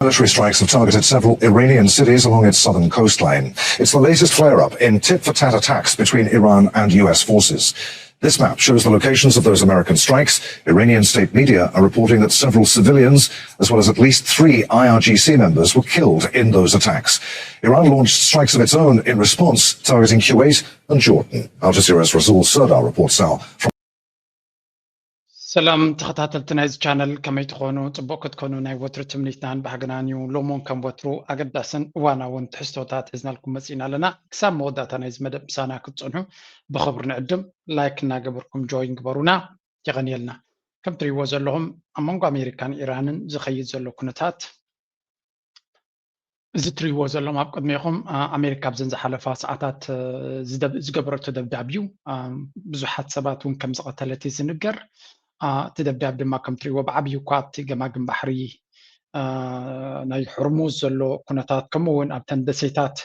Military strikes have targeted several Iranian cities along its southern coastline. It's the latest flare-up in tit-for-tat attacks between Iran and U S forces. This map shows the locations of those American strikes. Iranian state media are reporting that several civilians, as well as at least three I R G C members, were killed in those attacks. Iran launched strikes of its own in response, targeting Kuwait and Jordan. Al Jazeera's Rasul Serdar reports now from ሰላም ተኸታተልቲ ናይዚ ቻነል፣ ከመይ ትኾኑ? ጽቡቕ ክትኮኑ ናይ ወትሩ ትምኒትናን ባህግናን እዩ። ሎሚ እውን ከም ወትሩ ኣገዳስን እዋናውን ትሕዝቶታት ሒዝናልኩም መጺእና ኣለና። ክሳብ መወዳእታ ናይዚ መደብ ምሳና ክትጸንሑ ብኽብሪ ንዕድም። ላይክ እናገበርኩም ጆይን ግበሩና። የቐንየልና። ከም ትሪእዎ ዘለኹም ኣብ መንጎ ኣሜሪካን ኢራንን ዝኸይድ ዘሎ ኩነታት እዚ ትሪእዎ ዘለኹም ኣብ ቅድሜኹም ኣሜሪካ ኣብዘን ዝሓለፋ ሰዓታት ዝገበረቶ ደብዳብ እዩ። ብዙሓት ሰባት እውን ከም ዝቐተለት እዩ ዝንገር። እቲ ደብዳብ ድማ ከም ትሪእዎ ብዓብዩ እኳ ኣብቲ ገማግም ባሕሪ ናይ ሕርሙዝ ዘሎ ኩነታት ከምኡ እውን ኣብተን ደሴታት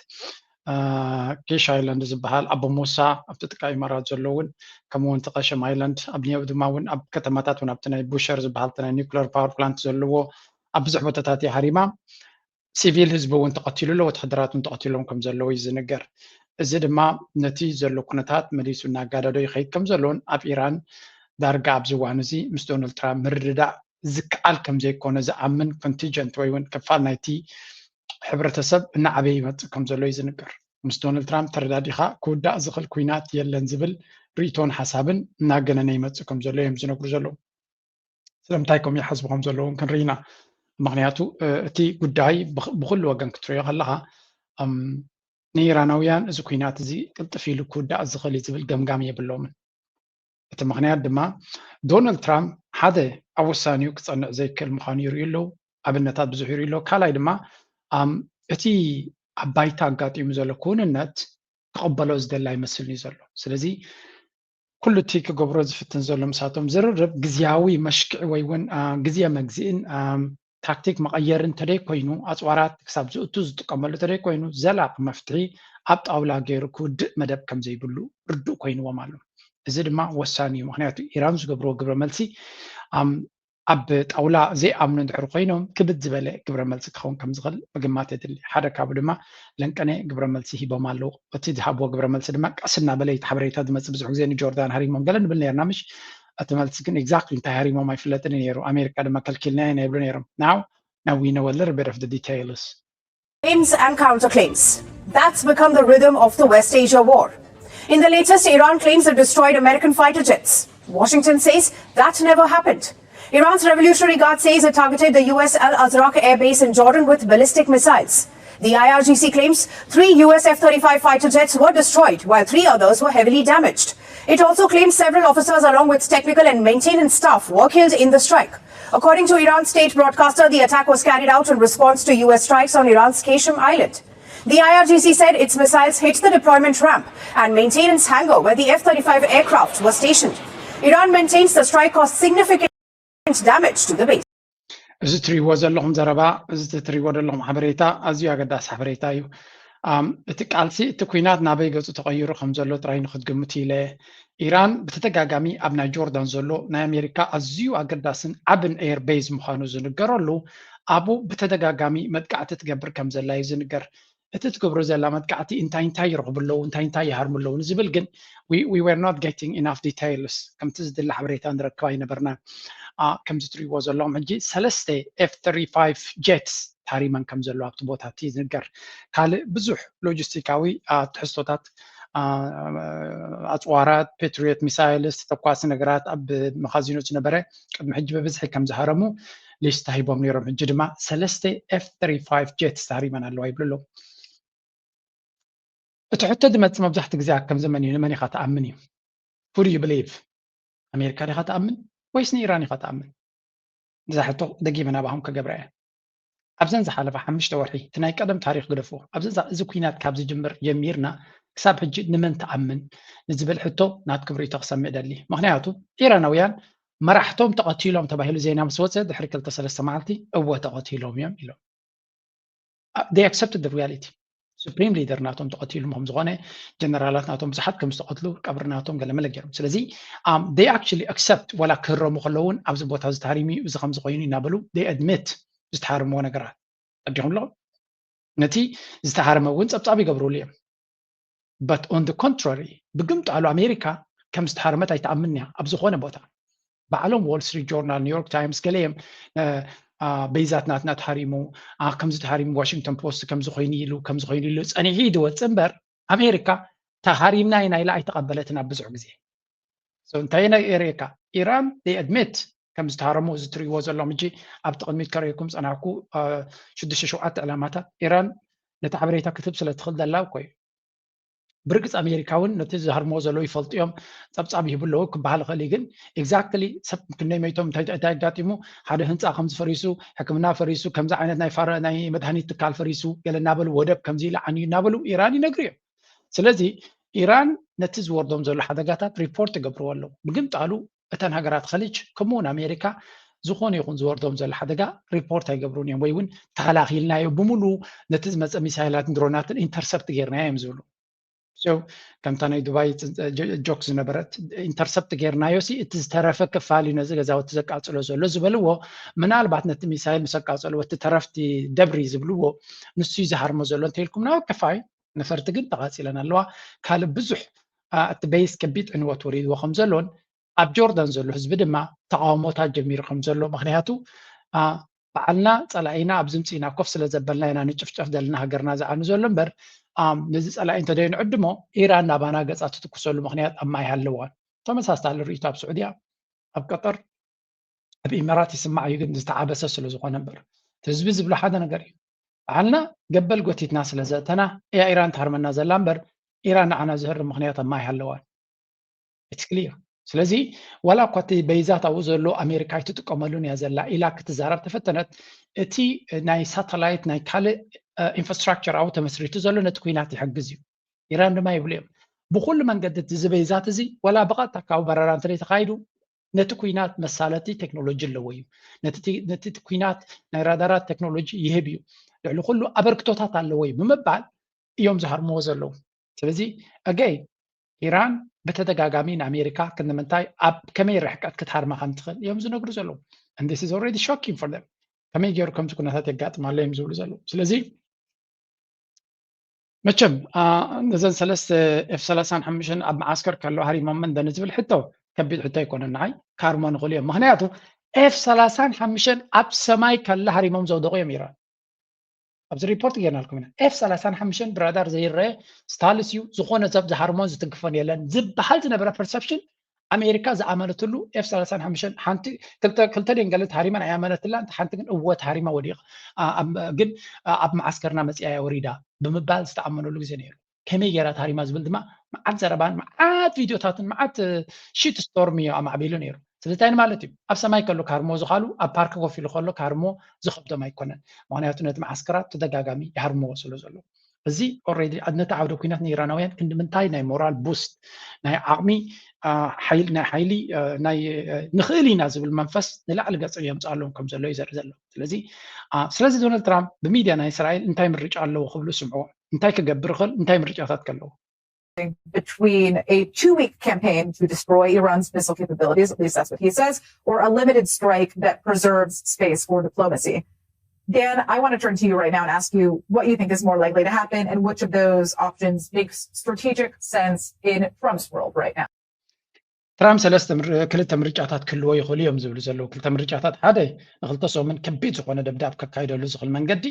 ኬሽ ኣይላንድ ዝበሃል ኣቦ ሙሳ ኣብቲ ጥቃ ኢማራት ዘሎ እውን ከምኡ እውን እቲ ቀሸም ኣይላንድ ኣብ ኒዮብ ድማ እውን ኣብ ከተማታት እውን ኣብቲ ናይ ቡሸር ዝበሃል ናይ ኒውክለር ፓወር ፕላንት ዘለዎ ኣብ ብዙሕ ቦታታት እያ ሃሪማ። ሲቪል ህዝቢ እውን ተቐቲሉ ኣሎ፣ ወተሃደራት እውን ተቐቲሎም ከም ዘለዉ እዩ ዝንገር። እዚ ድማ ነቲ ዘሎ ኩነታት መሊሱ እናጋደዶ ይኸይድ ከም ዘሎን ኣብ ኢራን ዳርጋ ኣብዚ እዋን እዚ ምስ ዶናልድ ትራምፕ ምርድዳእ ዝከኣል ከም ዘይኮነ ዝኣምን ኮንቲንጀንት ወይ እውን ክፋል ናይቲ ሕብረተሰብ እናዓበየ ይመፅእ ከም ዘሎ እዩ ዝንገር። ምስ ዶናልድ ትራምፕ ተረዳዲኻ ክውዳእ ዝኽእል ኩናት የለን ዝብል ርእይቶን ሓሳብን እናገነነ ይመፅእ ከም ዘሎ እዮም ዝነግሩ ዘለዉ። ስለምንታይ ከምኡ ይሓስቡ ከም ዘለዉ እውን ክንርኢ ኢና። ምኽንያቱ እቲ ጉዳይ ብኹሉ ወገን ክትሪኦ ከለኻ ንኢራናውያን እዚ ኩናት እዚ ቅልጥፍ ኢሉ ክውዳእ ዝኽእል እዩ ዝብል ገምጋም የብሎምን። እቲ ምኽንያት ድማ ዶናልድ ትራምፕ ሓደ ኣብ ውሳኔኡ ክጸንዕ ዘይክእል ምዃኑ ይርእዩ ኣለዉ። ኣብነታት ብዙሕ ይርእዩ ኣለዉ። ካልኣይ ድማ እቲ ኣብ ባይታ ኣጋጢሙ ዘሎ ክውንነት ክቕበሎ ዝደሊ ኣይመስልን እዩ ዘሎ። ስለዚ ኩሉ እቲ ክገብሮ ዝፍትን ዘሎ ምሳቶም ዝርርብ ግዝያዊ መሽክዒ ወይ እውን ግዜ መግዝእን ታክቲክ መቐየሪ እንተደይ ኮይኑ ኣፅዋራት ክሳብ ዝእቱ ዝጥቀመሉ እንተደይ ኮይኑ ዘላቂ መፍትሒ ኣብ ጣውላ ገይሩ ክውድእ መደብ ከም ዘይብሉ ርዱእ ኮይንዎም ኣሎ። እዚ ድማ ወሳኒ እዩ። ምክንያቱ ኢራን ዝገብርዎ ግብረ መልሲ ኣብ ጣውላ ዘይኣምኑ እንድሕር ኮይኖም ክብድ ዝበለ ግብረ መልሲ ክኸውን ከም ዝኽእል ምግማት የድሊ። ሓደ ካብኡ ድማ ለንቀነ ግብረ መልሲ ሂቦም ኣለዉ። እቲ ዝሃብዎ ግብረ መልሲ ድማ ቀስ እናበለ እቲ ሓበሬታ ዝመፅእ ብዙሕ ግዜ ንጆርዳን ሃሪሞም ገለ ንብል ነርና ምሽ እቲ መልሲ ግን exactly እንታይ ሃሪሞም ኣይፍለጥን ነይሩ። ኣሜሪካ ድማ ከልኪልናዮ ኢና ይብሉ ነይሮም። Now now we know a little bit of the details. Claims and counterclaims. That's become the rhythm of the West Asia war. In the latest, Iran claims it destroyed American fighter jets. Washington says that never happened. Iran's Revolutionary Guard says it targeted the U S Al Azraq air base in Jordan with ballistic missiles. The I R G C claims three U S F thirty-five fighter jets were destroyed, while three others were heavily damaged. It also claims several officers, along with technical and maintenance staff, were killed in the strike. According to Iran's state broadcaster, the attack was carried out in response to U S strikes on Iran's Qeshm island. The I R G C said its missiles hit the deployment ramp and maintenance hangar where the F thirty-five aircraft was stationed. Iran maintains the strike caused significant damage to the base. እዚ ትሪእዎ ዘለኹም ዘረባ፣ እዚ ትሪእዎ ዘለኹም ሓበሬታ ኣዝዩ ኣገዳሲ ሓበሬታ እዩ። እቲ ቃልሲ፣ እቲ ኲናት ናበይ ገጹ ተቐይሩ ከም ዘሎ ጥራይ ንክትግምቱ ኢለ። ኢራን ብተደጋጋሚ ኣብ ናይ ጆርዳን ዘሎ ናይ ኣሜሪካ ኣዝዩ ኣገዳስን ዓብን ኤር ቤዝ ምዃኑ ዝንገረሉ ኣብኡ ብተደጋጋሚ መጥቃዕቲ ትገብር ከም ዘላ እዩ ዝንገር። እቲ ትገብሮ ዘላ መጥቃዕቲ እንታይ እንታይ ይረኽቡ ኣለዉ፣ እንታይ እንታይ ይሃርሙ ኣለዉ ንዝብል ግን we were not getting enough details። ከምቲ ዝድለ ሓበሬታ ንረክብ ኣይነበርና። ከምዚ ትሪእዎ ዘለኹም ሕጂ ሰለስተ ኤፍ ተርቲ ፋይቭ ጀትስ ታሪመን ከም ዘለዋ ኣብቲ ቦታ እቲ ዝንገር። ካልእ ብዙሕ ሎጂስቲካዊ ትሕዝቶታት ኣፅዋራት፣ ፔትሪዮት ሚሳይልስ፣ ተተኳሲ ነገራት ኣብ መኻዚኖ ዝነበረ ቅድሚ ሕጂ ብብዝሒ ከም ዝሃረሙ ሊስታ ሂቦም ነይሮም። ሕጂ ድማ ሰለስተ ኤፍ ተርቲ ፋይቭ ጀትስ ታሪመን ኣለዋ ይብሉ ኣለዉ። እቲ ሕቶ ዝመፅእ መብዛሕትኡ ግዜ ከምዚ መን እዩ፣ ንመን ኢኻ ትኣምን እዩ። Who do you believe? ኣሜሪካ ዲኻ ትኣምን ወይስ ንኢራን ኢኻ ትኣምን? እዛ ሕቶ ደጊመ ናባኹም ከገብራ እየ። ኣብዘን ዝሓለፋ ሓሙሽተ ወርሒ እቲ ናይ ቀደም ታሪኽ ግደፎ፣ ኣብዚ እዚ ኩናት ካብ ዝጅምር ጀሚርና ክሳብ ሕጂ ንመን ትኣምን ንዝብል ሕቶ ናትኩም ርእይቶ ክሰምዕ ደሊ። ምክንያቱ ኢራናውያን መራሕቶም ተቐቲሎም ተባሂሉ ዜና ምስ ወፀ ድሕሪ ክልተ ሰለስተ መዓልቲ እወ ተቐቲሎም እዮም ኢሎም። They accepted the reality. ሱፕሪም ሊደር ናቶም ተቐቲሉ ከም ዝኾነ፣ ጀነራላት ናቶም ብዙሓት ከም ዝተቐትሉ፣ ቀብሪ ናቶም ገለ መለ ገይሮም። ስለዚ they actually accept ዋላ ክህረሙ ከለዉ እውን ኣብዚ ቦታ ዝተሃሪሙ እዩ፣ እዚ ከምዚ ኮይኑ እናበሉ they admit ዝተሃረምዎ ነገራት። ኣዲኹም ኣለኹም። ነቲ ዝተሃረመ እውን ጸብጻብ ይገብሩሉ እዮም። But on the contrary፣ ብግምጣሉ ኣሜሪካ ከም ዝተሃረመት ኣይትኣምን እያ። ኣብ ዝኾነ ቦታ ባዕሎም ዎል ስትሪት ጆርናል፣ ኒውዮርክ ታይምስ፣ ገለ እዮም በይዛት ናትና ተሃሪሙ፣ ከምዚ ተሃሪሙ፣ ዋሽንግተን ፖስት ከምዚ ኮይኑ ኢሉ ከምዚ ኮይኑ ኢሉ ጸኒሑ ይድወፅ እምበር ኣሜሪካ ተሃሪምና ኢና ኢላ ኣይተቐበለትን ኣብ ብዙሕ ግዜ። እንታይ ናይ ኤሬካ ኢራን ኣድሚት ከም ዝተሃረሙ እዚ ትርእይዎ ዘለኹም እጂ ኣብቲ ቅድሚት ከርእየኩም ጸናሕኩ ሽዱሽተ ሸውዓተ ዕላማታት ኢራን ነቲ ሓበሬታ ክትብ ስለ ትኽእል ዘላ እኮ እዩ። ብርግጽ ኣሜሪካ እውን ነቲ ዝሃርምዎ ዘለዉ ይፈልጡ እዮም። ጸብጻብ ይህቡ ኣለዉ ክበሃል ይኽእል እዩ። ግን ኤግዛክትሊ ሰብ ክንደይ መይቶም እንታይ ኣጋጢሙ ሓደ ህንፃ ከምዚ ፈሪሱ ሕክምና ፈሪሱ ከምዚ ዓይነት ናይ መድሃኒት ትካል ፈሪሱ ገለ እናበሉ ወደብ ከምዚ ኢሉ ዓንዩ እናበሉ ኢራን ይነግሩ እዮም። ስለዚ ኢራን ነቲ ዝወርዶም ዘሎ ሓደጋታት ሪፖርት ይገብርዎ ኣለዉ። ብግምጣሉ እተን ሃገራት ኸሊጅ ከምኡ እውን ኣሜሪካ ዝኾነ ይኹን ዝወርዶም ዘሎ ሓደጋ ሪፖርት ኣይገብሩን እዮም ወይ እውን ተኸላኺልናዮ ብምሉ ነቲ ዝመፀ ሚሳይላትን ድሮናትን ኢንተርሰፕት ጌርናዮ እዮም ዝብሉ። ከምታ ናይ ዱባይ ጆክ ዝነበረት ኢንተርሰፕት ጌርናዮ ሲ እቲ ዝተረፈ ክፋል እዩ ነዚ ገዛውቲ ዘቃፅሎ ዘሎ ዝበልዎ ምናልባት ነቲ ሚሳይል ምስ ኣቃፀልዎ እቲ ተረፍቲ ደብሪ ዝብልዎ ንሱ እዩ ዝሃርሞ ዘሎ እንተኢልኩም ናብ ክፋይ ነፈርቲ ግን ተቓፂለን ኣለዋ። ካልእ ብዙሕ እቲ በይስ ከቢድ ዕንወት ወሪድዎ ከም ዘሎን ኣብ ጆርዳን ዘሎ ህዝቢ ድማ ተቃውሞታት ጀሚሩ ከም ዘሎ ምክንያቱ በዓልና ፀላኢና ኣብ ዝምፅእና ኮፍ ስለ ዘበልና ኢና ንጭፍጨፍ ዘለና ሃገርና ዝዓኑ ዘሎ እምበር ነዚ ፀላኢ እንተደይ ንዕድሞ ኢራን ናባና ገፃ ትትኩሰሉ ምክንያት ኣብ ማይ ሃለዋን። ተመሳሳሊ ርእይቶ ኣብ ስዑድያ ኣብ ቀጠር ኣብ ኢመራት ይስማዕ እዩ ግን ዝተዓበሰ ስለ ዝኾነ እምበር ህዝቢ ዝብሎ ሓደ ነገር እዩ። በዓልና ገበል ጎቲትና ስለ ዘእተና እያ ኢራን ትሃርመና ዘላ እምበር ኢራን ንዓና ዝህርም ምክንያት ኣብ ማይ ሃለዋን። It's clear። ስለዚ ዋላ እኳ እቲ በይዛት ኣብኡ ዘሎ ኣሜሪካ ኣይትጥቀመሉን እያ ዘላ ኢላ ክትዛረብ ተፈተነት እቲ ናይ ሳተላይት ናይ ካልእ ኢንፍራስትራክቸር ኣብኡ ተመስሪቱ ዘሎ ነቲ ኩናት ይሕግዝ እዩ። ኢራን ድማ ይብሉ እዮም ብኩሉ መንገዲ እዚ በይዛት እዚ ዋላ ብቐጥታ ካብ በረራ እንተ ተካይዱ ነቲ ኩናት መሳለጢ ቴክኖሎጂ ኣለዎ እዩ። ነቲ ኩናት ናይ ራዳራት ቴክኖሎጂ ይህብ እዩ። ልዕሊ ኩሉ ኣበርክቶታት ኣለዎ እዩ ብምባል እዮም ዝሃርምዎ ዘለዉ። ስለዚ ኣገይ ኢራን ብተደጋጋሚ ንኣሜሪካ ክንምንታይ ኣብ ከመይ ርሕቀት ክትሃርማ ከም ትኽእል እዮም ዝነግሩ ዘለዉ። And this is already shocking for them። ከመይ ገይሩ ከምዚ ኩነታት የጋጥማሉ እዮም ዝብሉ ዘለዉ። ስለዚ መቸም ነዘን ሰለስተ ኤፍ ሰላሳን ሓሙሽተን ኣብ መዓስከር ከሎ ሃሪሞመን ደን ዝብል ሕቶ ከቢድ ሕቶ ኣይኮነን ንዓይ ካርሞ ንኽእሉ እዮም ምክንያቱ ኤፍ ሰላሳን ሓሙሽተን ኣብ ሰማይ ከለ ሃሪሞም ዘውደቑ እዮም ኢራን ኣብዚ ሪፖርት ጌርናልኩም ኢና ኤፍ ሰላሳን ሓሙሽተን ብራዳር ዘይረአ ስታልስ እዩ ዝኾነ ሰብ ዝሃርሞን ዝትንክፎን የለን ዝበሃል ዝነበረ ፐርሰፕሽን ኣሜሪካ ዝኣመነትሉ ኤፍ ሰላሳን ሓሙሽተን ሓንቲ ክልተ ድንገለት ሃሪማ ናይ ኣመነትላ እንተ ሓንቲ ግን እወ ተሃሪማ ወዲቕ ግን ኣብ መዓስከርና መፅያ እያ ወሪዳ ብምባል ዝተኣመነሉ ግዜ ነይሩ ከመይ ገይራ ተሃሪማ ዝብል ድማ መዓት ዘረባን መዓት ቪድዮታትን መዓት ሽት ስቶርም እዩ ኣማዕቢሉ ነይሩ ስለዚ እንታይ ማለት እዩ ኣብ ሰማይ ከሎ ካርሞ ዝኻሉ ኣብ ፓርክ ኮፍ ኢሉ ከሎ ካርሞ ዝኸብዶም ኣይኮነን ምክንያቱ ነቲ መዓስከራት ተደጋጋሚ ይሃርምዎ ስለ ዘሎ እዚ ኦሬዲ ነቲ ዓውደ ኩናት ንኢራናውያን ክንዲ ምንታይ ናይ ሞራል ቡስት ናይ ዓቕሚ ናይ ሓይሊ ናይ ንኽእል ኢና ዝብል መንፈስ ንላዕሊ ገጽ የምፅኣሎም ከም ዘሎ እዩ ዘርኢ ዘሎ ስለዚ ስለዚ ዶናልድ ትራምፕ ብሚድያ ናይ እስራኤል እንታይ ምርጫ ኣለዎ ክብሉ ስምዕዎ እንታይ ክገብር ይኽእል እንታይ ምርጫታት ከለዎ between a two week campaign to destroy Iran's missile capabilities, at least that's what he says, or a limited strike that preserves space for diplomacy. Dan, I want to turn to you right now and ask you what you think is more likely to happen and which of those options makes strategic sense in Trump's world right now. ትራምፕ ሰለስተ ክልተ ምርጫታት ክህልዎ ይኽእሉ እዮም ዝብሉ ዘለዉ ክልተ ምርጫታት ሓደ ንክልተ ሰሙን ከቢድ ዝኾነ ደብዳብ ከካይደሉ ዝኽእል መንገዲ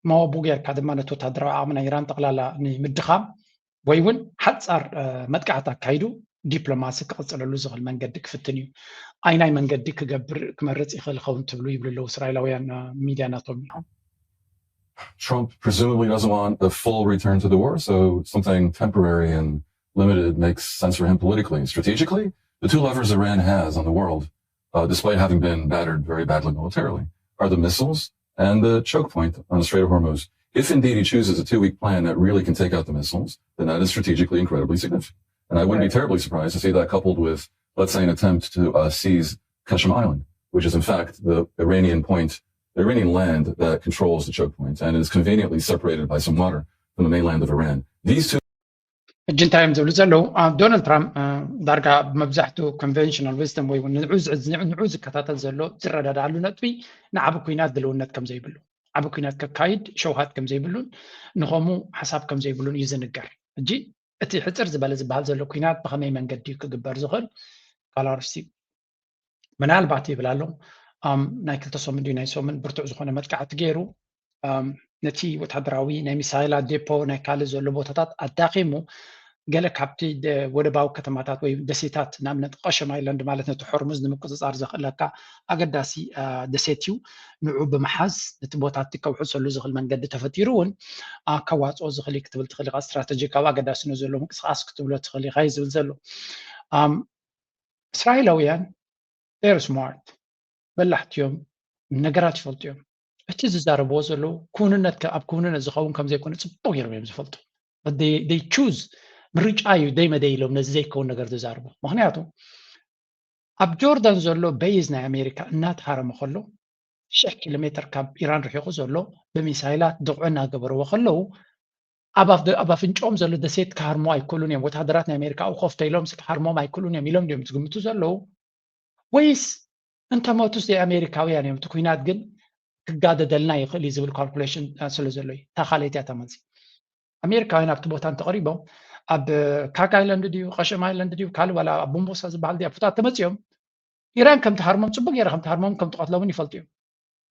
መወቡ ጌርካ ድማ ነቲ ወታደራዊ ዓቕሚ ናይ ኢራን ጠቕላላ ንምድኻም ወይ እውን ሓፃር መጥቃዕቲ ኣካይዱ ዲፕሎማሲ ክቕፅለሉ ዝኽእል መንገዲ ክፍትን እዩ። ኣይናይ መንገዲ ክገብር ክመርፅ ይኽእል ኸውን ትብሉ ይብሉ ኣለዉ እስራኤላውያን ሚድያ ናቶም እዩ። Trump presumably doesn't want a full return to the war, so something temporary and limited makes sense for him politically. Strategically, the two levers Iran has on the world, uh, despite having been battered very badly militarily, are the missiles and the choke point on the Strait of Hormuz. If indeed he chooses a two week plan that really can take out the missiles, then that is strategically incredibly significant. And I wouldn't be terribly surprised to see that coupled with, let's say, an attempt to uh, seize Qeshm Island, which is in fact the Iranian point, the Iranian land that controls the choke point and is conveniently separated by some water from the mainland of Iran. These two ሕጂ እንታይ እዮም ዝብሉ ዘለዉ? ዶናልድ ትራምፕ ዳርጋ መብዛሕትኡ ኮንቨንሽናል ዊዝደም ወይ ንዑ ዝከታተል ዘሎ ዝረዳድኣሉ ነጥቢ ንዓብ ኩናት ድልውነት ከም ዘይብሉ፣ ዓብ ኩናት ከካይድ ሸውሃት ከም ዘይብሉን ንኸምኡ ሓሳብ ከም ዘይብሉን እዩ ዝንገር። ሕጂ እቲ ሕፅር ዝበለ ዝበሃል ዘሎ ኩናት ብኸመይ መንገዲ እዩ ክግበር ዝኽእል? ካልኣርሲ ምናልባት ይብል ኣሎ ናይ ክልተ ሰሙን ድዩ ናይ ሰሙን ብርቱዕ ዝኾነ መጥቃዕቲ ገይሩ ነቲ ወታደራዊ ናይ ሚሳይላት ዴፖ ናይ ካልእ ዘሎ ቦታታት ኣዳኺሙ ገለ ካብቲ ወደባዊ ከተማታት ወይ ደሴታት ንኣብነት ቀሸም ኣይላንድ ማለት ነቲ ሆርሙዝ ንምቁፅፃር ዘኽእለካ ኣገዳሲ ደሴት እዩ። ንዑ ብምሓዝ ነቲ ቦታ እቲ ከውሕሰሉ ዝኽእል መንገዲ ተፈጢሩ እውን ከዋፅኦ ዝኽእል ክትብል ትኽእል ኢኻ። ስትራተጂካዊ ኣገዳስነት ዘለዎ ምንቅስቃስ ክትብሎ ትኽእል ኢኻ እዩ ዝብል ዘሎ። እስራኤላውያን they're smart፣ በላሕቲ እዮም፣ ነገራት ይፈልጡ እዮም። እቲ ዝዛረብዎ ዘለዉ ክውንነት ኣብ ክውንነት ዝኸውን ከም ዘይኮነ ፅቡቅ ገይሮም እዮም ዝፈልጡ። choose፣ ምርጫ እዩ ደይ መደይ ኢሎም ነዚ ዘይከውን ነገር ዝዛርቡ። ምክንያቱ ኣብ ጆርዳን ዘሎ በይዝ ናይ ኣሜሪካ እናተሃረመ ከሎ ሽሕ ኪሎ ሜትር ካብ ኢራን ርሒቑ ዘሎ ብሚሳይላት ድቕዑ እናገበርዎ ከለዉ ኣብ ኣፍንጫኦም ዘሎ ደሴት ክሃርሞ ኣይክእሉን እዮም። ወታደራት ናይ ኣሜሪካ ኣብኡ ኮፍ ተኢሎም ክሃርሞም ኣይክእሉን እዮም ኢሎም ድዮም ዝግምቱ ዘለዉ? ወይስ እንተሞቱስ ኣሜሪካውያን እዮም፣ እቲ ኩናት ግን ክጋደደልና ይኽእል እዩ ዝብል ካልኩሌሽን ስለ ዘሎ እዩ። እታ ካልኣይቲ እያ እታ መልሲ። ኣሜሪካውያን ኣብቲ ቦታ እንተቐሪቦም ኣብ ካክ ኣይላንድ ድዩ ቀሸም ኣይላንድ ድዩ ካልእ ዋላ ኣብ ቦምቦሳ ዝበሃል ድዩ ኣብ ፍታት ተመፅኦም ኢራን ከም ትሃርሞም ፅቡቅ ገይራ ከም ትሃርሞም ከም ትቐትሎምን ይፈልጡ እዮም።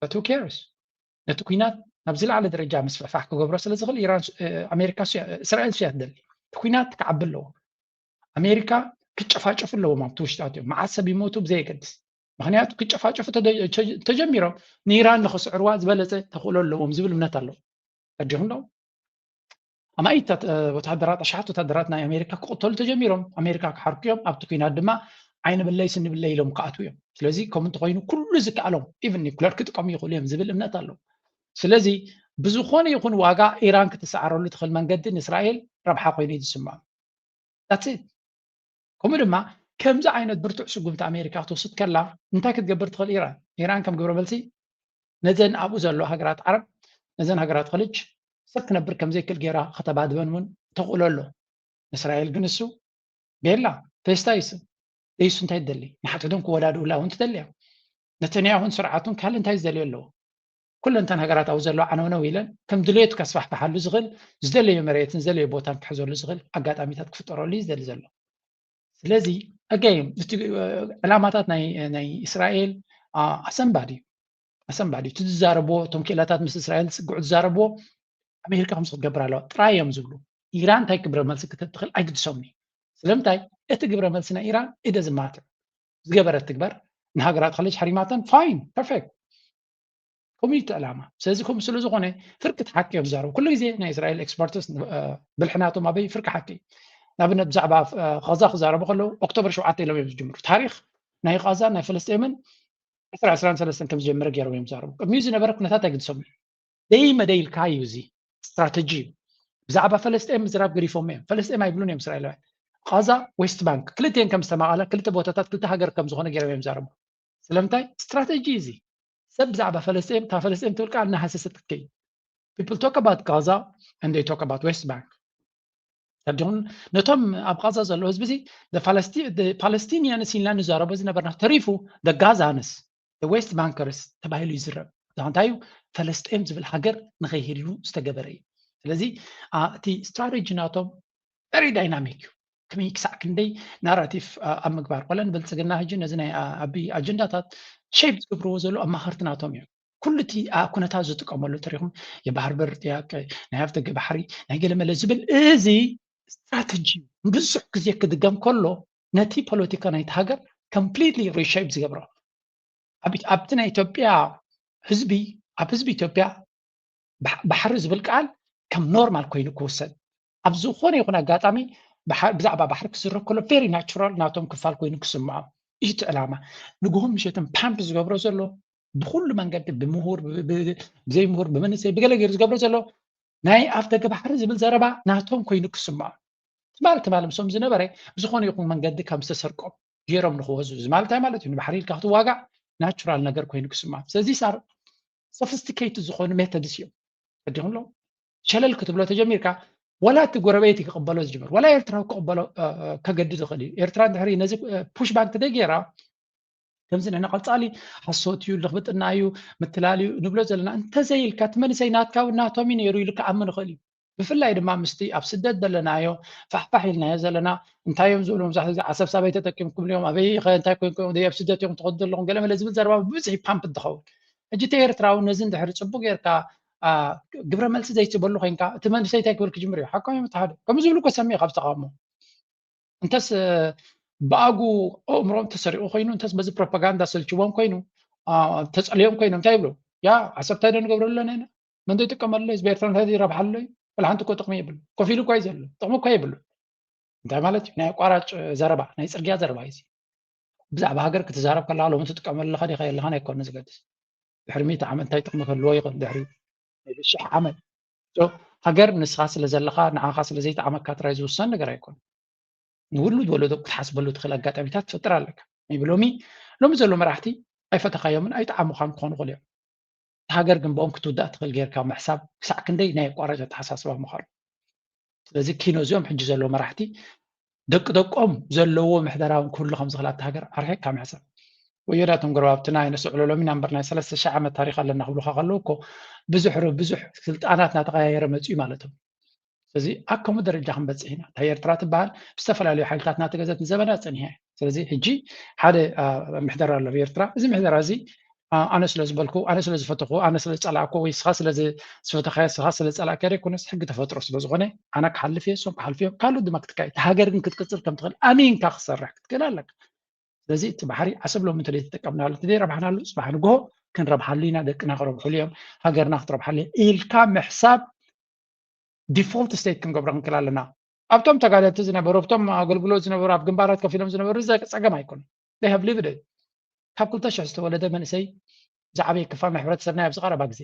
But who cares? ነቲ ኩናት ናብ ዝለዓለ ደረጃ ምስፍሕፋሕ ክገብሮ ስለ ዝኽእል ኢራን ኣሜሪካ እስራኤል እያ ትደሊ። እቲ ኩናት ክዓቢ ኣለዎ። ኣሜሪካ ክጨፋጨፉ ኣለዎም ኣብቲ ውሽጣት እዮም። መዓት ሰብ ይሞቱ ብዘየገድስ፣ ምክንያቱ ክጨፋጨፉ ተጀሚሮም ንኢራን ንክስዕርዋ ዝበለፀ ተኽእሎ ኣለዎም ዝብል እምነት ኣለዎ። ኣዲኹም ዶ ኣማኢታት ወታደራት ኣሽሓት ወታደራት ናይ ኣሜሪካ ክቕተሉ ተጀሚሮም ኣሜሪካ ክሓርቁ እዮም። ኣብቲ ኩናት ድማ ዓይኒ ብለይ ስኒ ብለይ ኢሎም ክኣትዉ እዮም። ስለዚ ከምኡ እንተኮይኑ ኩሉ ዝከኣሎም ኢቭን ኒኩለር ክጥቀሙ ይኽእሉ እዮም ዝብል እምነት ኣለዎ። ስለዚ ብዝኾነ ይኹን ዋጋ ኢራን ክትሰዓረሉ ትኽእል መንገዲ ንእስራኤል ረብሓ ኮይኑ እዩ ዝስምዖም። ከምኡ ድማ ከምዚ ዓይነት ብርቱዕ ስጉምቲ ኣሜሪካ ክትወስድ ከላ እንታይ ክትገብር ትኽእል ኢራን? ኢራን ከም ግብረ መልሲ ነዘን ኣብኡ ዘሎ ሃገራት ዓረብ ነዘን ሃገራት ከልጅ ሰብ ክነብር ከም ዘይክእል ገይራ ከተባድበን እውን ተኽእሎ ኣሎ። ንእስራኤል ግን እሱ ቤላ ፌስታ ይስም ደይሱ እንታይ ትደሊ ንሓትቶም ክወዳድኡላ እውን ትደልያ። ነተንያሁን ስርዓቱን ካልእ እንታይ ዝደልዮ ኣለዎ? ኩለን እተን ሃገራት ኣብኡ ዘለዋ ዓነውነው ኢለን ከም ድሌቱ ከስፋሕፍሓሉ ዝኽእል ዝደለዮ መሬትን ዝደለዮ ቦታን ክሕዘሉ ዝኽእል ኣጋጣሚታት ክፍጠረሉ እዩ ዝደሊ ዘሎ። ስለዚ ኣገይም እቲ ዕላማታት ናይ እስራኤል ኣሰንባድ እዩ። ኣሰንባድ እዩ እቲ ዝዛረብዎ እቶም ክእለታት ምስ እስራኤል ዝስግዑ ዝዛረብዎ ኣሜሪካ ከምዚ ክትገብር ኣለዋ ጥራይ እዮም ዝብሉ። ኢራን እንታይ ግብረ መልሲ ክትህብ ትኽእል ኣይግድሶምን እዩ። ስለምንታይ እቲ ግብረ መልሲ ናይ ኢራን ኢደዝማትር ዝገበረት ትግበር ንሃገራት ከለጅ ሓሪማተን ፋይን ፐርፌክት ኮሚኒቲ ዕላማ። ስለዚ ከምኡ ስለ ዝኾነ ፍርቂ እቲ ሓቂ እዮም ዝዛረቡ። ኩሉ ግዜ ናይ እስራኤል ኤክስፐርትስ ብልሕናቶም ኣበይ ፍርቂ ሓቂ እዩ። ንኣብነት ብዛዕባ ቐዛ ክዛረቡ ከለዉ ኦክቶበር ሸውዓተ ኢሎም እዮም ዝጅምሩ። ታሪክ ናይ ቐዛ ናይ ፈለስጤምን ዕስራ ዕስራን ሰለስተን ከም ዝጀመረ ገይሮም እዮም ዝዛረቡ። ቅድሚኡ ዝነበረ ኩነታት ኣይግድሶም እዩ። ደይ መደይ ኢልካ እዩ እዚ ስትራተጂ እዩ። ብዛዕባ ፈለስጤም ምዝራብ ገዲፎም እዮም። ፈለስጤም ኣይብሉን እዮም እስራኤላውያን። ቐዛ ዌስት ባንክ ክልቲኤን ከም ዝተማቐለ ክልተ ቦታታት ክልተ ሃገር ከም ዝኾነ ገይሮም እዮም ዝዛረቡ። ስለምንታይ ስትራተጂ እዚ ሰብ ብዛዕባ ፈለስጤም እታ ፈለስጤም ትብል ቃል እናሃሰሰት ክትከይድ people talk about Gaza and they talk about West Bank ተዲኹም ነቶም ኣብ ቃዛ ዘለዉ ህዝቢ እዚ ፓለስቲኒያንስ ኢልና ንዛረቦ ዝነበርና ተሪፉ ጋዛንስ ዌስት ባንከርስ ተባሂሉ ይዝረብ። እንታይ እዩ ፈለስጤም ዝብል ሃገር ንኸይህሉ ዝተገበረ እዩ። ስለዚ እቲ ስትራቴጂ ናቶም very dynamic እዩ። ከመይ ክሳዕ ክንደይ ናራቲቭ ኣብ ምግባር ቆለ ንብልፅግና ሕጂ ነዚ ናይ ኣቢ ኣጀንዳታት ሸይፕ ዝገብርዎ ዘሎ ኣማኸርቲ ናቶም እዮም። ኩሉ እቲ ኩነታት ዝጥቀመሉ ተሪኹም የባህር በር ጥያቄ ናይ ኣፍደገ ባሕሪ ናይ ገለመለ ዝብል እዚ ስትራተጂ ብዙሕ ግዜ ክድገም ከሎ ነቲ ፖለቲካ ናይቲ ሃገር ኮምፕሊትሊ ሪሸይፕ ዝገብሮ ኣብቲ ናይ ኢትዮጵያ ህዝቢ ኣብ ህዝቢ ኢትዮጵያ ባሕሪ ዝብል ቃል ከም ኖርማል ኮይኑ ክውሰድ ኣብ ዝኾነ ይኹን ኣጋጣሚ ብዛዕባ ባሕሪ ክዝረብ ከሎ ቬሪ ናቹራል ናቶም ክፋል ኮይኑ ክስምዖም እዩ እቲ ዕላማ። ንግሆን ምሸትን ፓምፕ ዝገብሮ ዘሎ ብኩሉ መንገዲ ብምሁር ብዘይ ምሁር ብመንእሰይ ብገለ ገይሩ ዝገብሮ ዘሎ ናይ ኣፍደገ ባሕሪ ዝብል ዘረባ ናቶም ኮይኑ ክስምዖም ትማል ትማል ምሶም ዝነበረ ብዝኾነ ይኹን መንገዲ ከም ዝተሰርቆም ገይሮም ንክወዙ እዚ ማለት እንታይ ማለት እዩ? ንባሕሪ ኢልካ ክትዋጋእ ናቹራል ነገር ኮይኑ ክስምዖም። ስለዚ ሳር ሶፊስቲኬትድ ዝኾኑ ሜተድስ እዮም። ፈዲኹም ኣለዉ ሸለል ክትብሎ ተጀሚርካ ወላ እቲ ጎረቤት ክቕበሎ ዝጅምር፣ ወላ ኤርትራዊ ክቕበሎ ከገድድ ይኽእል እዩ። ኤርትራ እንድሕሪ ነዚ ፑሽ ባክ ተደይ ገይራ፣ ከምዚ ንሕና ቀጻሊ ሓሶት እዩ፣ ልኽብጥና እዩ፣ ምትላል እዩ ንብሎ ዘለና እንተዘይኢልካ፣ እቲ መንእሰይ ናትካ እውን ናቶም እዩ ነይሩ ኢሉ ክኣምን ይኽእል እዩ። ብፍላይ ድማ ምስቲ ኣብ ስደት ዘለናዮ ፋሕፋሕ ኢልናዮ ዘለና፣ እንታይ እዮም ዝብሉ መብዛሕትኡ ግዜ ዓሰብ ሳበይ ተጠቂምኩም እዮም፣ ኣበይ ኸ እንታይ ኮይንኩም፣ ኣብ ስደት እዮም ትኸዱ ዘለኹም፣ ገለ መለ ዝብል ዘረባ ብብዝሒ ፓምፕ እንትኸውን። ሕጂ እቲ ኤርትራዊ ነዚ እንድሕሪ ጽቡቕ ጌርካ ግብረ መልሲ ዘይትበሉ ኮይንካ፣ እቲ መንእሰይ እንታይ ክብል ክጅምር እዩ? ሓቆም እዮም፣ እቲ ሓደ ከምኡ ዝብሉ እኮ ሰሚዕ ካብ ዝተቃወሞ። እንተስ ብኣጉ ኣእምሮም ተሰሪቑ ኮይኑ፣ እንተስ በዚ ፕሮፓጋንዳ ሰልችዎም ኮይኑ፣ ተጸልዮም ኮይኖም እንታይ ይብሉ? ያ ዓሰብ እንታይ ዶ ንገብረሉ ኣለና ኢና? መን ዶ ይጥቀመሉ? ህዝቢ ኤርትራ እንታይ ይረብሓሉ? ወላ ሓንቲ እኮ ጥቕሚ የብሉ። ኮፍ ኢሉ እኮ እዩ ዘሎ፣ ጥቕሚ እኮ የብሉ። እንታይ ማለት እዩ? ናይ ኣቋራጭ ዘረባ፣ ናይ ጽርግያ ዘረባ እዩ። ብዛዕባ ሃገር ክትዛረብ ከለኻ ሎሚ ትጥቀመሉ ኣለኻ ዲኻ የለኻን ኣይኮነ ዝገድስ። ድሕሪ ሚእቲ ዓመት እንታይ ጥቕሚ ክህልዎ ይኽእል? ድሕሪ ሽሕ ዓመት ሃገር ንስኻ ስለ ዘለኻ፣ ንዓኻ ስለ ዘይጠዓመካ ጥራይ ዝውሰን ነገር ኣይኮነ። ንውሉድ ወለዶ ክትሓስበሉ ትኽእል ኣጋጣሚታት ትፈጥር ኣለካ። ናይ ብሎሚ ሎሚ ዘሎ መራሕቲ ኣይፈተኻዮምን ኣይጠዓሙኻን ክኾኑ ይኽእሉ እዮም። እቲ ሃገር ግን ብኦም ክትውዳእ ትኽእል ጌርካ ምሕሳብ ክሳዕ ክንደይ ናይ ኣቋራጭ ኣተሓሳስባ ምዃኑ። ስለዚ ኪኖ እዚኦም ሕጂ ዘለዉ መራሕቲ ደቂ ደቆም ዘለዎ ምሕደራውን ክህሉ ከም ዝኽእል ኣብቲ ሃገር ኣርሒቕካ ምሕሳብ። ወዮ ናቶም ጎረባብትና ኣይነስዕሎ ሎሚ ኢና እምበር ናይ ሰለስተ ሽሕ ዓመት ታሪኽ ኣለና ክብሉኻ ከለዉ እኮ ብዙሕ ር ብዙሕ ስልጣናት እናተቐያየረ መፅኡ እዩ ማለት እዩ። ስለዚ ኣብ ከምኡ ደረጃ ክንበፅሕ ኢና። እታ ኤርትራ ትበሃል ብዝተፈላለዩ ሓይልታት እናተገዘት ንዘበናት ፀኒሓ እያ። ስለዚ ሕጂ ሓደ ምሕደራ ኣሎ ኣብ ኤርትራ። እዚ ምሕደራ እዚ ኣነ ስለ ዝበልኩ፣ ኣነ ስለ ዝፈተኹ፣ ኣነ ስለ ዝፀላእኩ ወይ ስኻ ስለ ዝፈተኻዮ ስኻ ስለ ዝፀላእካዮ ዘይኮነስ ሕጊ ተፈጥሮ ስለ ዝኾነ ኣነ ክሓልፍ እየ፣ እሶም ክሓልፉ እዮም። ካልኦት ድማ ክትካየድ፣ እታ ሃገር ግን ክትቅፅል ከም ትኽእል ኣሚንካ ክትሰርሕ ክትክእል ኣለካ። ስለዚ እቲ ባሕሪ ዓሰብ ሎሚ እንተዘይተጠቀምናሉ፣ እንተዘይረብሓናሉ፣ ፅባሕ ንግሆ ክንረብሓሉ ኢና፣ ደቅና ክረብሕሉ እዮም፣ ሃገርና ክትረብሓሉ እያ ኢልካ ምሕሳብ ዲፎልት ስቴት ክንገብሮ ክንክእል ኣለና። ኣብቶም ተጋደልቲ ዝነበሩ፣ ኣብቶም ኣገልግሎት ዝነበሩ፣ ኣብ ግንባራት ከፊሎም ዝነበሩ እዚ ጸገም ኣይኮነን። They have lived it። ካብ ክልተ ሽሕ ዝተወለደ መንእሰይ ዝዓበየ ክፋል ናይ ሕብረተሰብና ኣብዚ ቀረባ ግዜ።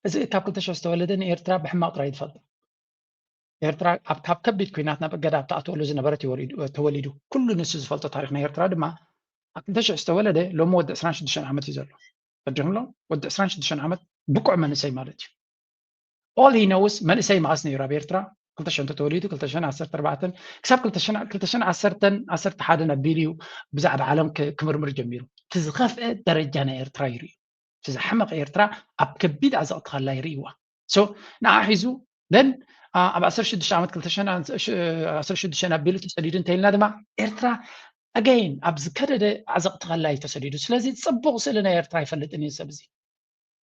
እዚ ካብ ክልተ ሽሕ ዝተወለደ ንኤርትራ ብሕማቕ ጥራይ ዝፈልጦ። ኤርትራ ኣብ ካብ ከቢድ ኲናት ናብ እገዳ ኣብ ትኣትወሉ ዝነበረት እዩ ወሪዱ ተወሊዱ። ኩሉ ንሱ ዝፈልጦ ታሪኽ ናይ ኤርትራ ድማ ኣብ ክልተ ሽሕ ዝተወለደ ሎሚ ወዲ ዕስራን ሽዱሽተን ዓመት እዩ ዘሎ። ፈዲኹምሎ ወዲ ዕስራን ሽዱሽተን ዓመት ብቁዕ መንእሰይ ማለት እዩ። All he knows መንእሰይ መዓስ ነይሩ ኣብ ኤርትራ ክልተ ሽሕ እንተተወሊዱ ክልተ ሽሕን ዓሰርተ ኣርባዕተን ክሳብ ክልተ ሽሕን ዓሰርተን ዓሰርተ ሓደን ኣቢሉ እዩ ብዛዕባ ዓለም ክምርምር ጀሚሩ። እቲ ዝኸፍአ ደረጃ ናይ ኤርትራ ይርእዩ። እቲ ዝሓመቐ ኤርትራ ኣብ ከቢድ ዓዘቕቲ ከላ ይርእይዋ። So ንዓ ሒዙ then ኣብ ዓሰርተ ሽዱሽተ ዓመት ክልተ ሽሕን ዓሰርተ ሽዱሽተ ኣቢሉ ተሰዲዱ እንተኢልና ድማ ኤርትራ again ኣብ ዝከደደ ዓዘቕቲ ከላ እዩ ተሰዲዱ። ስለዚ ጽቡቕ ስእሊ ናይ ኤርትራ ኣይፈልጥን እዩ ሰብ እዚ።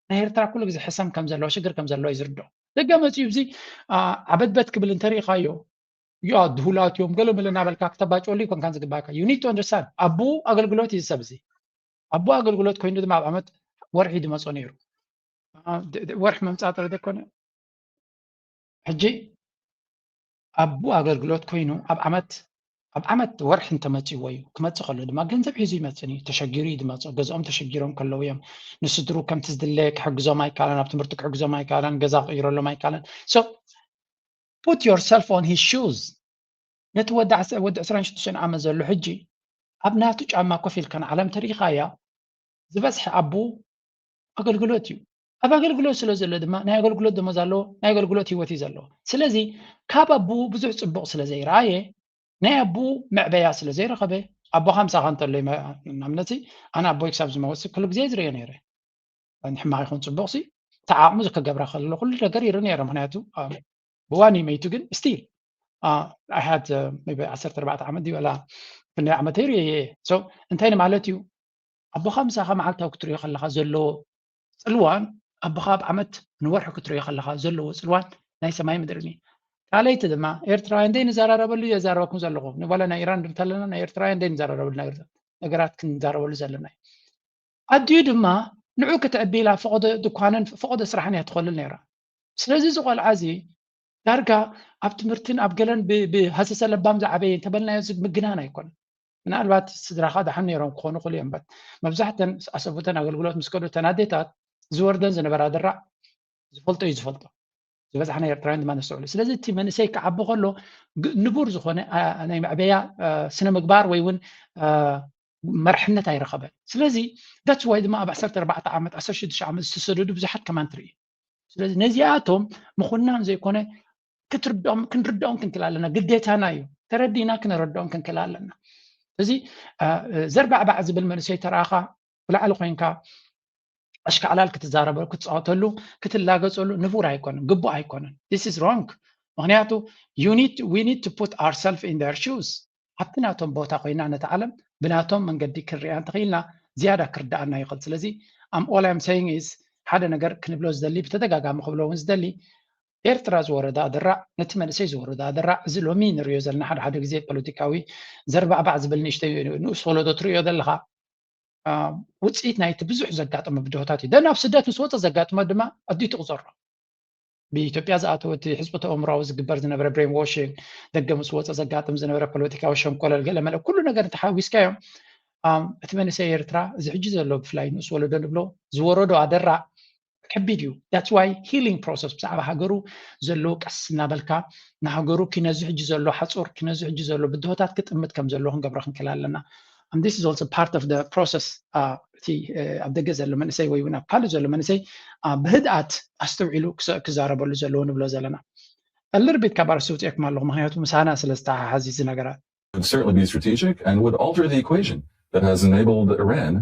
ናይ ኤርትራ ኩሉ ግዜ ሕሰም ከም ዘለዎ ሽግር ከም ዘለዎ እዩ ዝርድኦ። ደገ መፅዩ እዚ ዓበድበድ ክብል እንተሪኢኻዮ ያ ድሁላት እዮም ገለ መለ እናበልካ ክተባጨወሉ ይኮንካን ዝግባእካ። You need to understand ኣቦኡ ኣገልግሎት እዩ ሰብ እዚ። ኣቦኡ ኣገልግሎት ኮይኑ ድማ ኣብ ዓመት ወርሒ ድመፆ ነይሩ። ወርሒ መምፃእ ጥረ ዘይኮነ ሕጂ ኣቦኡ ኣገልግሎት ኮይኑ ኣብ ዓመት ኣብ ዓመት ወርሒ እንተመፅዎ እዩ። ክመፅእ ከሎ ድማ ገንዘብ ሒዙ ይመፅን እዩ። ተሸጊሩ እዩ ዝመፅኦ። ገዝኦም ተሸጊሮም ከለዉ እዮም ንስድሩ ከምቲ ዝድለ ክሕግዞም ኣይከኣለን። ኣብ ትምህርቲ ክሕግዞም ኣይከኣለን። ገዛ ክቕይረሎም ኣይከኣለን። So put yourself on his shoes። ነቲ ወዲ ወዲ ዕስራን ሽዱሽተን ዓመት ዘሎ ሕጂ ኣብ ናቱ ጫማ ኮፍ ኢልካ ንዓለም ተሪኢኻያ ዝበዝሐ ኣቦኡ ኣገልግሎት እዩ። ኣብ ኣገልግሎት ስለ ዘሎ ድማ ናይ ኣገልግሎት ደሞዝ ኣለዎ፣ ናይ ኣገልግሎት ህይወት እዩ ዘለዎ። ስለዚ ካብ ኣቦኡ ብዙሕ ፅቡቕ ስለ ዘይረኣየ ናይ ኣቦኡ መዕበያ ስለ ዘይረኸበ ኣቦኻ ምሳኻ እንተሎ ንኣብነት ኣነ ኣቦይ ክሳብ ዝመወሲ ኩሉ ግዜ ዝርእዮ ነይረ። ሕማቕ ይኹን ፅቡቕ ሲ ተዓቕሙ ዝከገብራ ከሎ ኩሉ ነገር ይርኢ ነይረ። ምክንያቱ ብዋኒ መይቱ ግን still I had maybe ዓሰርተ ኣርባዕተ ዓመት ድዩ ወላ ክንደይ ዓመት ይርእየ እየ። So እንታይ ንማለት እዩ ኣቦኻ ምሳኻ መዓልታዊ ክትሪኦ ከለኻ ዘለዎ ፅልዋን ኣቦኻ ኣብ ዓመት ንወርሒ ክትሪኦ ከለኻ ዘለዎ ፅልዋን ናይ ሰማይ ምድርን እዩ። ካልኣይቲ ድማ ኤርትራውያን ደይ ንዘራረበሉ እየ ዛረበኩም ዘለኹ ንባላ ናይ ኢራን ድርታ ኣለና ናይ ኤርትራውያን ደይ ንዘራረበሉ ነገራት ክንዛረበሉ ዘለና እዩ። ኣዲኡ ድማ ንዑ ክትዕቢ ኢላ ፈቐዶ ድኳንን ፈቐዶ ስራሕን እያ ትኸልል ነይራ። ስለዚ እዚ ቆልዓ እዚ ዳርጋ ኣብ ትምህርትን ኣብ ገለን ብሃሰሰ ለባም ዝዓበየ እንተበልናዮ ምግናን ኣይኮነን። ምናልባት ስድራኻ ደሓን ነይሮም ክኾኑ ክእሉ እዮም በት መብዛሕተን ኣሰቡተን ኣገልግሎት ምስ ከዱ እተን ኣዴታት ዝወርደን ዝነበራ ድራዕ ዝፈልጦ እዩ ዝፈልጦ። ዝበዝሓ ናይ ኤርትራውያን ድማ ነስተውዕሉ። ስለዚ እቲ መንእሰይ ክዓቢ ከሎ ንቡር ዝኾነ ናይ መዕበያ ስነ ምግባር ወይ እውን መርሕነት ኣይረኸበን። ስለዚ that's why ድማ ኣብ ዓሰርተ ኣርባዕተ ዓመት ዓሰርተ ሽዱሽተ ዓመት ዝተሰደዱ ብዙሓት ከማን ትርኢ። ስለዚ ነዚኣቶም ምኹናን ዘይኮነ ክትርድኦም ክንርድኦም ክንክእል ኣለና፣ ግዴታና እዩ። ተረዲና ክነረድኦም ክንክእል ኣለና። እዚ ዘርባዕባዕ ዝብል መንእሰይ ተራእኻ ብላዕሊ ኮይንካ ኣሽካዕላል ክትዛረበሉ ክትፃወተሉ ክትላገፀሉ ንቡር ኣይኮነን፣ ግቡእ ኣይኮነን። This is wrong። ምክንያቱ you need we need to put ourselves in their shoes። ኣብቲ ናቶም ቦታ ኮይና ነቲ ዓለም ብናቶም መንገዲ ክንሪኣ እንተኽኢልና ዝያዳ ክርዳኣና ይኽእል። ስለዚ I'm all I'm saying is ሓደ ነገር ክንብሎ ዝደሊ ብተደጋጋሚ ክብሎ እውን ዝደሊ ኤርትራ ዝወረዳ ድራዕ ነቲ መንእሰይ ዝወረዳ ድራዕ እዚ ሎሚ ንሪኦ ዘለና ሓደ ሓደ ግዜ ፖለቲካዊ ዘርባዕባዕ ዝብል ንእሽተይ ንኡስ ወለዶ ትሪኦ ዘለኻ ውፅኢት ናይቲ ብዙሕ ዘጋጠመ ብድሆታት እዩ። ደን ኣብ ስደት ምስ ወፀ ዘጋጥመ ድማ ኣዲኡ ትቑፀሮ። ብኢትዮጵያ ዝኣተወ እቲ ሕፅቦተ ኣእምሮዊ ዝግበር ዝነበረ ብሬን ዋሽንግ፣ ደገ ምስ ወፀ ዘጋጥም ዝነበረ ፖለቲካዊ ሸንኮለል ገለመለ ኩሉ ነገር እንተሓዊስካዮም እቲ መንእሰይ ኤርትራ እዚ ሕጂ ዘሎ ብፍላይ ንኡስ ወለዶ ንብሎ ዝወረዶ ኣደራዕ ከቢድ እዩ። That's why healing process ብዛዕባ ሃገሩ ዘሎ ቀስ እናበልካ ንሃገሩ ኪነዚ ሕጂ ዘሎ ሓፁር ኪነዚ ሕጂ ዘሎ ብድሆታት ክጥምት ከም ዘለዎ ክንገብሮ ክንክእል ኣለና። And this is also part of the process። እቲ ኣብ ደገ ዘሎ መንእሰይ ወይ እውን ኣብ ካልእ ዘሎ መንእሰይ ብህድኣት ኣስተውዒሉ ክዛረበሉ ዘለዎ ንብሎ ዘለና። ልርቢት ካብ ኣርሲ ውፅኤኩም ኣለኹ፣ ምክንያቱ ምሳና ስለ ዝተሓሓዝ እዚ ነገራት It would certainly be strategic and would alter the equation that has enabled Iran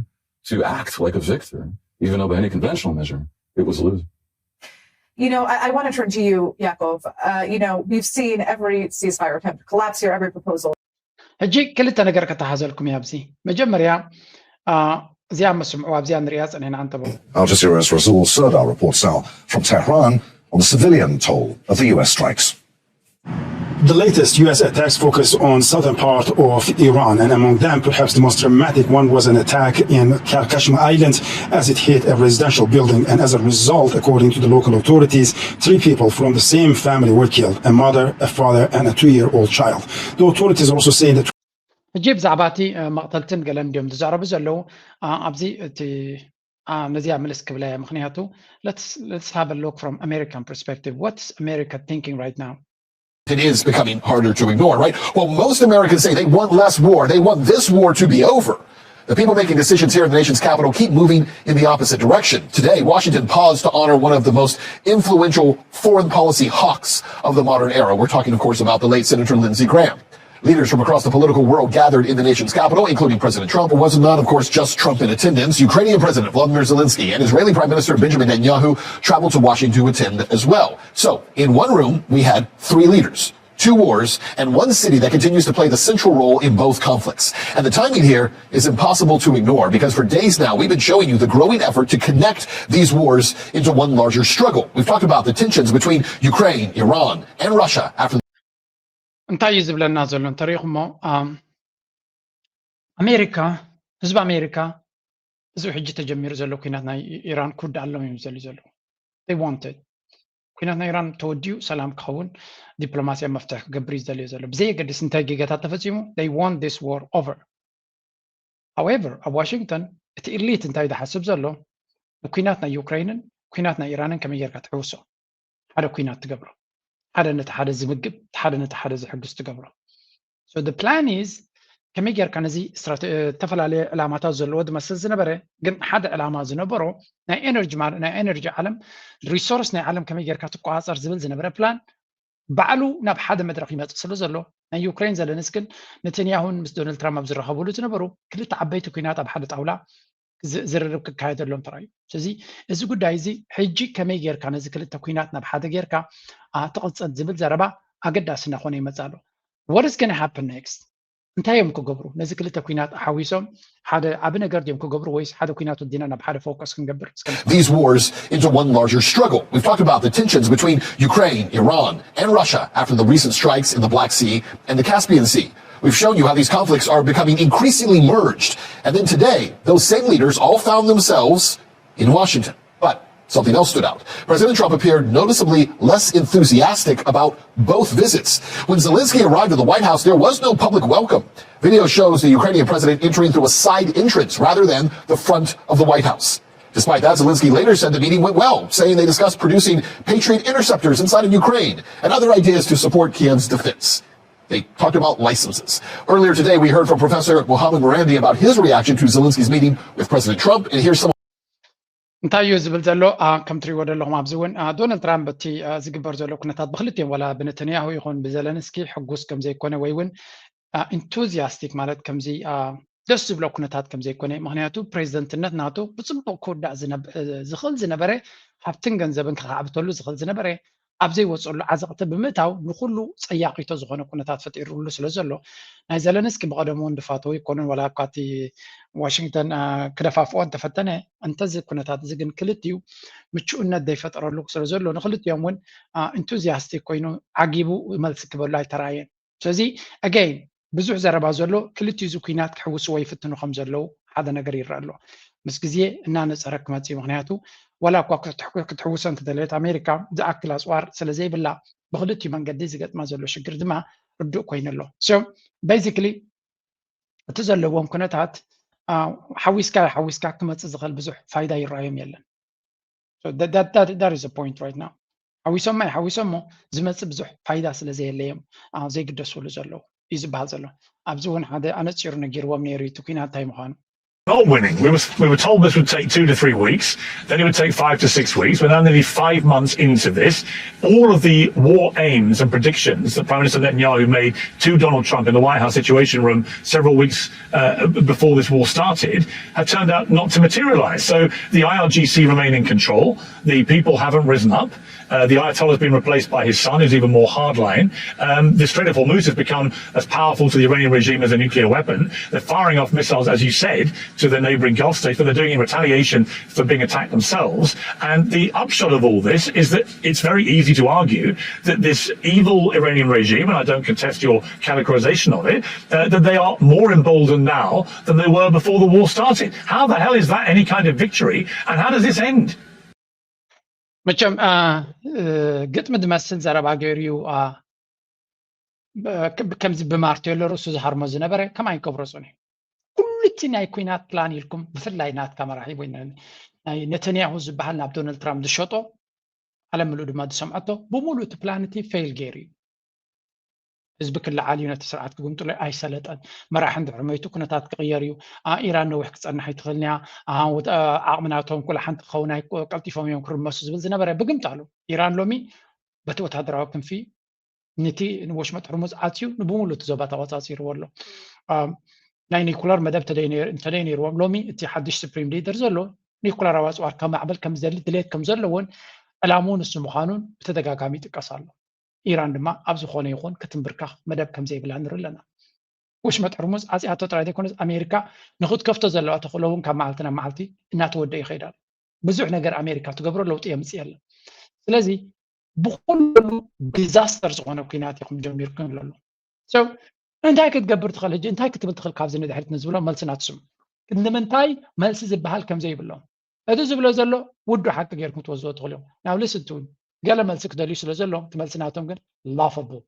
to act like a victor, even though by any conventional measure it was a loser. You know, I, I want to turn to you, Yaakov. Uh, you know, we've seen every ceasefire attempt collapse here, every proposal. ሕጂ ክልተ ነገር ከተሓዘልኩም እያ። ኣብዚ መጀመርያ እዚኣ መስምዑ ኣብዚኣ ንሪኣ ፀኒሕና እንተበሉ Al Jazeera's Rasul Sardar reports now from Tehran on the civilian toll of the U S strikes. The latest U S attacks focus on southern part of Iran, and among them, perhaps the most dramatic one was an attack in Karkashma Island as it hit a residential building. And as a result, according to the local authorities, three people from the same family were killed: a mother, a father, and a two-year-old child. The authorities also say that ሕጂ ብዛዕባ እቲ መቕተልትን ገለን እንዲዮም ዝዛረቡ ዘለዉ። ኣብዚ እቲ ነዚኣ ምልስ ክብለያ ምክንያቱ let's have a look from American perspective. What's America thinking right now? It is becoming harder to ignore, right? Well, most Americans say they want less war. They want this war to be over. The people making decisions here in the nation's capital keep moving in the opposite direction. Today, Washington paused to honor one of the most influential foreign policy hawks of the modern era. We're talking, of course, about the late Senator Lindsey Graham. Leaders from across the political world gathered in the nation's capital, including President Trump. It was not, of course, just Trump in attendance. Ukrainian President Volodymyr Zelensky and Israeli Prime Minister Benjamin Netanyahu traveled to Washington to attend as well. So, in one room, we had three leaders, two wars, and one city that continues to play the central role in both conflicts. And the timing here is impossible to ignore because for days now, we've been showing you the growing effort to connect these wars into one larger struggle. We've talked about the tensions between Ukraine, Iran, and Russia after እንታይ እዩ ዝብለና ዘሎ እንተሪኢኹሞ ኣሜሪካ ህዝቢ ኣሜሪካ እዚ ሕጂ ተጀሚሩ ዘሎ ኩናት ናይ ኢራን ክውዳእ ኣለዎም እዮም ዝደልዩ ዘለዉ። They want it ኩናት ናይ ኢራን ተወዲኡ ሰላም ክኸውን ዲፕሎማስያ መፍትሒ ክገብር እዩ ዝደልዮ ዘሎ። ብዘየገድስ እንታይ ጌጋታት ተፈፂሙ they want this war over. However ኣብ ዋሽንግተን እቲ elite እንታይ ዝሓስብ ዘሎ ንኩናት ናይ ዩክሬንን ኩናት ናይ ኢራንን ከመይ ጌርካ ትሕውሶ ሓደ ኩናት ትገብሮ ሓደ ነቲ ሓደ ዝምግብ ሓደ ነቲ ሓደ ዝሕግዝ ትገብሮ። So the plan is ከመይ ጌርካ ነዚ ዝተፈላለየ ዕላማታት ዘለዎ ዝመስል ዝነበረ ግን ሓደ ዕላማ ዝነበሮ ናይ ኤነርጂ ማለት ናይ ኤነርጂ ዓለም resource ናይ ዓለም ከመይ ጌርካ ትቆፃፀር ዝብል ዝነበረ plan ባዕሉ ናብ ሓደ መድረክ ይመፅእ ስለ ዘሎ ናይ ዩክሬን ዘለንስክን ነተንያሁን ምስ ዶናልድ ትራምፕ ኣብ ዝራኸብሉ ዝነበሩ ክልተ ዓበይቲ ኩናት ኣብ ሓደ ጣውላ ዝርርብ ክካየደሎም ተራእዩ። ስለዚ እዚ ጉዳይ እዚ ሕጂ ከመይ ጌርካ ነዚ ክልተ ኩናት ናብ ሓደ ጌርካ ትቕፅል ዝብል ዘረባ ኣገዳሲ እናኾነ ይመፅእ ኣሎ። What is gonna happen next? እንታይ እዮም ክገብሩ? ነዚ ክልተ ኩናት ኣሓዊሶም ሓደ ዓቢ ነገር ድዮም ክገብሩ ወይስ ሓደ ኩናት ወዲና ናብ ሓደ focus ክንገብር? These wars into one larger struggle. We've talked about the tensions between Ukraine, Iran, and Russia after the recent strikes in the Black Sea and the Caspian Sea. We've shown you how these conflicts are becoming increasingly merged. And then today, those same leaders all found themselves in Washington. But something else stood out. President Trump appeared noticeably less enthusiastic about both visits. When Zelensky arrived at the White House, there was no public welcome. Video shows the Ukrainian president entering through a side entrance rather than the front of the White House. Despite that, Zelensky later said the meeting went well, saying they discussed producing Patriot interceptors inside of Ukraine and other ideas to support Kiev's defense. They talked about licenses. Earlier today, we heard from Professor Mohammad Morandi about his reaction to Zelensky's meeting with President Trump, and here's some. እንታይ እዩ ዝብል ዘሎ? ከም ትሪእዎ ዘለኹም ኣብዚ እውን ዶናልድ ትራምፕ በቲ ዝግበር ዘሎ ኩነታት ብክልቲኦም ዋላ ብነተንያሁ ይኹን ብዘለንስኪ ሕጉስ ከም ዘይኮነ ወይ እውን ኢንቱዚያስቲክ ማለት ከምዚ ደስ ዝብሎ ኩነታት ከም ዘይኮነ፣ ምክንያቱ ፕሬዚደንትነት ናቱ ብፅቡቅ ክውዳእ ዝኽእል ዝነበረ፣ ሃብትን ገንዘብን ክካዕብተሉ ዝኽእል ዝነበረ ኣብ ዘይወፀሉ ዓዘቕቲ ብምእታው ንኩሉ ፀያቂቶ ዝኾነ ኩነታት ፈጢሩሉ ስለ ዘሎ ናይ ዘለንስኪ ብቐደሙ እውን ድፋተው ይኮኑን ዋላ እኳ እቲ ዋሽንግተን ክደፋፍኦ እንተፈተነ እንተዚ ኩነታት እዚ ግን ክልቲኡ ምቹእነት ዘይፈጠረሉ ስለ ዘሎ ንክልቲኦም እውን ኢንቱዚያስቲክ ኮይኑ ዓጊቡ መልሲ ክበሉ ኣይተራየን። ስለዚ ኣገይን ብዙሕ ዘረባ ዘሎ ክልቲኡ እዚ ኩናት ክሕውስዎ ይፍትኑ ከም ዘለዉ ሓደ ነገር ይረአ ኣሎ። ምስ ግዜ እናነፀረ ክመፅእ እዩ። ምክንያቱ ዋላ እኳ ክትሕውሶ እንተደለየት ኣሜሪካ ዝኣክል ኣፅዋር ስለ ዘይብላ ብክልቲኡ መንገዲ ዝገጥማ ዘሎ ሽግር ድማ ርዱእ ኮይኑ ኣሎ። So basically እቲ ዘለዎም ኩነታት ሓዊስካ ሓዊስካ ክመፅእ ዝኽእል ብዙሕ ፋይዳ ይረኣዮም የለን። That is the point right now። ሓዊሶም ኣይሓዊሶም እሞ ዝመፅእ ብዙሕ ፋይዳ ስለ ዘየለዮም ዘይግደስሉ ዘለዉ እዩ ዝበሃል ዘሎ። ኣብዚ እውን ሓደ ኣነፂሩ ነጊርዎም ነይሩ እቲ ኩናት እንታይ ምዃኑ። Not winning. We were, we were told this would take two to three weeks, then it would take five to six weeks. We're now nearly five months into this. All of the war aims and predictions that Prime Minister Netanyahu made to Donald Trump in the White House Situation Room several weeks uh, before this war started have turned out not to materialize. So the I R G C remain in control. The people haven't risen up. Uh, the Ayatollah has been replaced by his son, who's even more hardline. Um, the Strait of Hormuz has become as powerful to the Iranian regime as a nuclear weapon. They're firing off missiles, as you said, to the neighboring Gulf states, but they're doing it in retaliation for being attacked themselves. And the upshot of all this is that it's very easy to argue that this evil Iranian regime, and I don't contest your categorization of it, uh, that they are more emboldened now than they were before the war started. How the hell is that any kind of victory, and how does this end? መቸም ግጥሚ ዝመስል ዘረባ ገይሩ እዩ። ከምዚ ብማርቴሎ ርእሱ ዝሃርሞ ዝነበረ ከማይ ክገብሮ ጸኒሑ። ኩሉ እቲ ናይ ኩናት ፕላን ኢልኩም ብፍላይ ናትካ መራሒ ወይ ናይ ነተንያሁ ዝበሃል ናብ ዶናልድ ትራምፕ ዝሸጦ ዓለም ምሉእ ድማ ዝሰምዐቶ ብምሉእ እቲ ፕላን እቲ ፌል ገይሩ እዩ። ህዝቢ ክለዓል እዩ፣ ነቲ ስርዓት ክግምጥሎ ኣይሰለጠን። መራሒ እንድሕር መይቱ ኩነታት ክቕየር እዩ። ኢራን ነዊሕ ክፀንሕ ኣይትኽእልን እያ። ዓቕሚ ናቶም ኩላ ሓንቲ ክኸውን ኣይ ቀልጢፎም እዮም ክርመሱ ዝብል ዝነበረ ብግምጣሉ ኢራን ሎሚ በቲ ወታደራዊ ክንፊ ነቲ ንወሽመጥ ሕርሙዝ ዓፅዩ ንብሙሉ እቲ ዞባ ተቆፃፂርዎ ኣሎ። ናይ ኒኩለር መደብ እንተደይ ነይርዎም ሎሚ እቲ ሓድሽ ስፕሪም ሊደር ዘሎ ኒኩለራዊ ኣፅዋር ከማዕብል ከም ዝደሊ ድሌት ከም ዘለዎን ዕላምኡ ንሱ ምዃኑን ብተደጋጋሚ ይጥቀስ ኣሎ። ኢራን ድማ ኣብ ዝኾነ ይኹን ክትንብርካኽ መደብ ከም ዘይብላ ንርኢ ኣለና። ወሽመጥ ሕርሙዝ ዓፂኣቶ ጥራይ ዘይኮነስ ኣሜሪካ ንክትከፍቶ ዘለዋ ተኽእሎ እውን ካብ መዓልቲ ናብ መዓልቲ እናተወደአ ይኸይድ ኣሎ። ብዙሕ ነገር ኣሜሪካ ትገብሮ ለውጢ የምፅእ የለን። ስለዚ ብኩሉ ዲዛስተር ዝኾነ ኩናት ኢኹም ጀሚርኩም ዘሎ። So እንታይ ክትገብር ትኽእል ሕጂ እንታይ ክትብል ትኽእል ካብዚ ንድሕሪት ንዝብሎ መልሲ ናትስም ንምንታይ መልሲ ዝበሃል ከም ዘይብሎም እቲ ዝብሎ ዘሎ ውዱ ሓቂ ጌርኩም ትወስድዎ ትኽእሉ እዮም። ናብ ልስን ትብል ገለ መልሲ ክደልዩ ስለ ዘለዎም እቲ መልሲ ናቶም ግን laughable።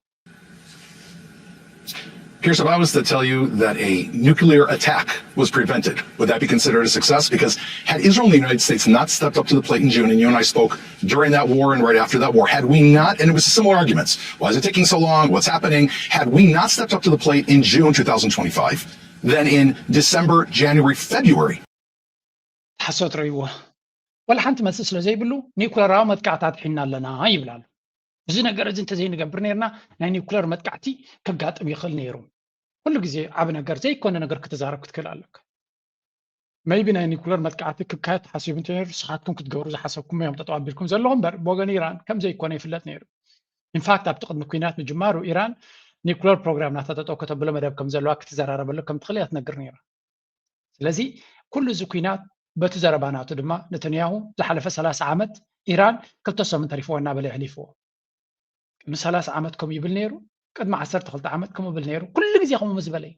Here's if I was to tell you that a nuclear attack was prevented. Would that be considered a success? Because had Israel and the United States not stepped up to the plate in June, and you and I spoke during that war and right after that war, had we not, and it was similar arguments, why is it taking so long? What's happening? Had we not stepped up to the plate in June two thousand twenty-five, then in December, January, February, ሓሶት ረይዎ ወላ ሓንቲ መልሲ ስለ ዘይብሉ ኒኩለራዊ መጥቃዕታት ሒና ኣለና ይብል ኣሎ። እዚ ነገር እዚ እንተዘይንገብር ነርና ናይ ኒኩለር መጥቃዕቲ ከጋጥም ይኽእል ነይሩ። ኩሉ ግዜ ዓብ ነገር ዘይኮነ ነገር ክትዛረብ ክትክእል ኣለካ። መይቢ ናይ ኒኩለር መጥቃዕቲ ክካየድ ተሓሲቡ እንተነይሩ ንስኻትኩም ክትገብሩ ዝሓሰብኩም እዮም ጠጠው ኣቢልኩም ዘለኹም እምበር ብወገን ኢራን ከም ዘይኮነ ይፍለጥ ነይሩ። ኢንፋክት ኣብቲ ቅድሚ ኩናት ምጅማሩ ኢራን ኒኩለር ፕሮግራም ናታ ጠጠው ከተብሎ መደብ ከም ዘለዋ ክትዘራረበሉ ከም ትኽእል እያ ትነግር ነይራ። ስለዚ ኩሉ እዚ ኩናት በቲ ዘረባ ናቱ ድማ ነተንያሁ ዝሓለፈ ሰላሳ ዓመት ኢራን ክልተ ሰሙን ተሪፍዎ እናበለ የሕሊፍዎ። ቅድሚ ሰላሳ ዓመት ከምኡ ይብል ነይሩ፣ ቅድሚ ዓሰርተ ክልተ ዓመት ከምኡ ይብል ነይሩ፣ ኩሉ ግዜ ከምኡ ምስ በለ እዩ።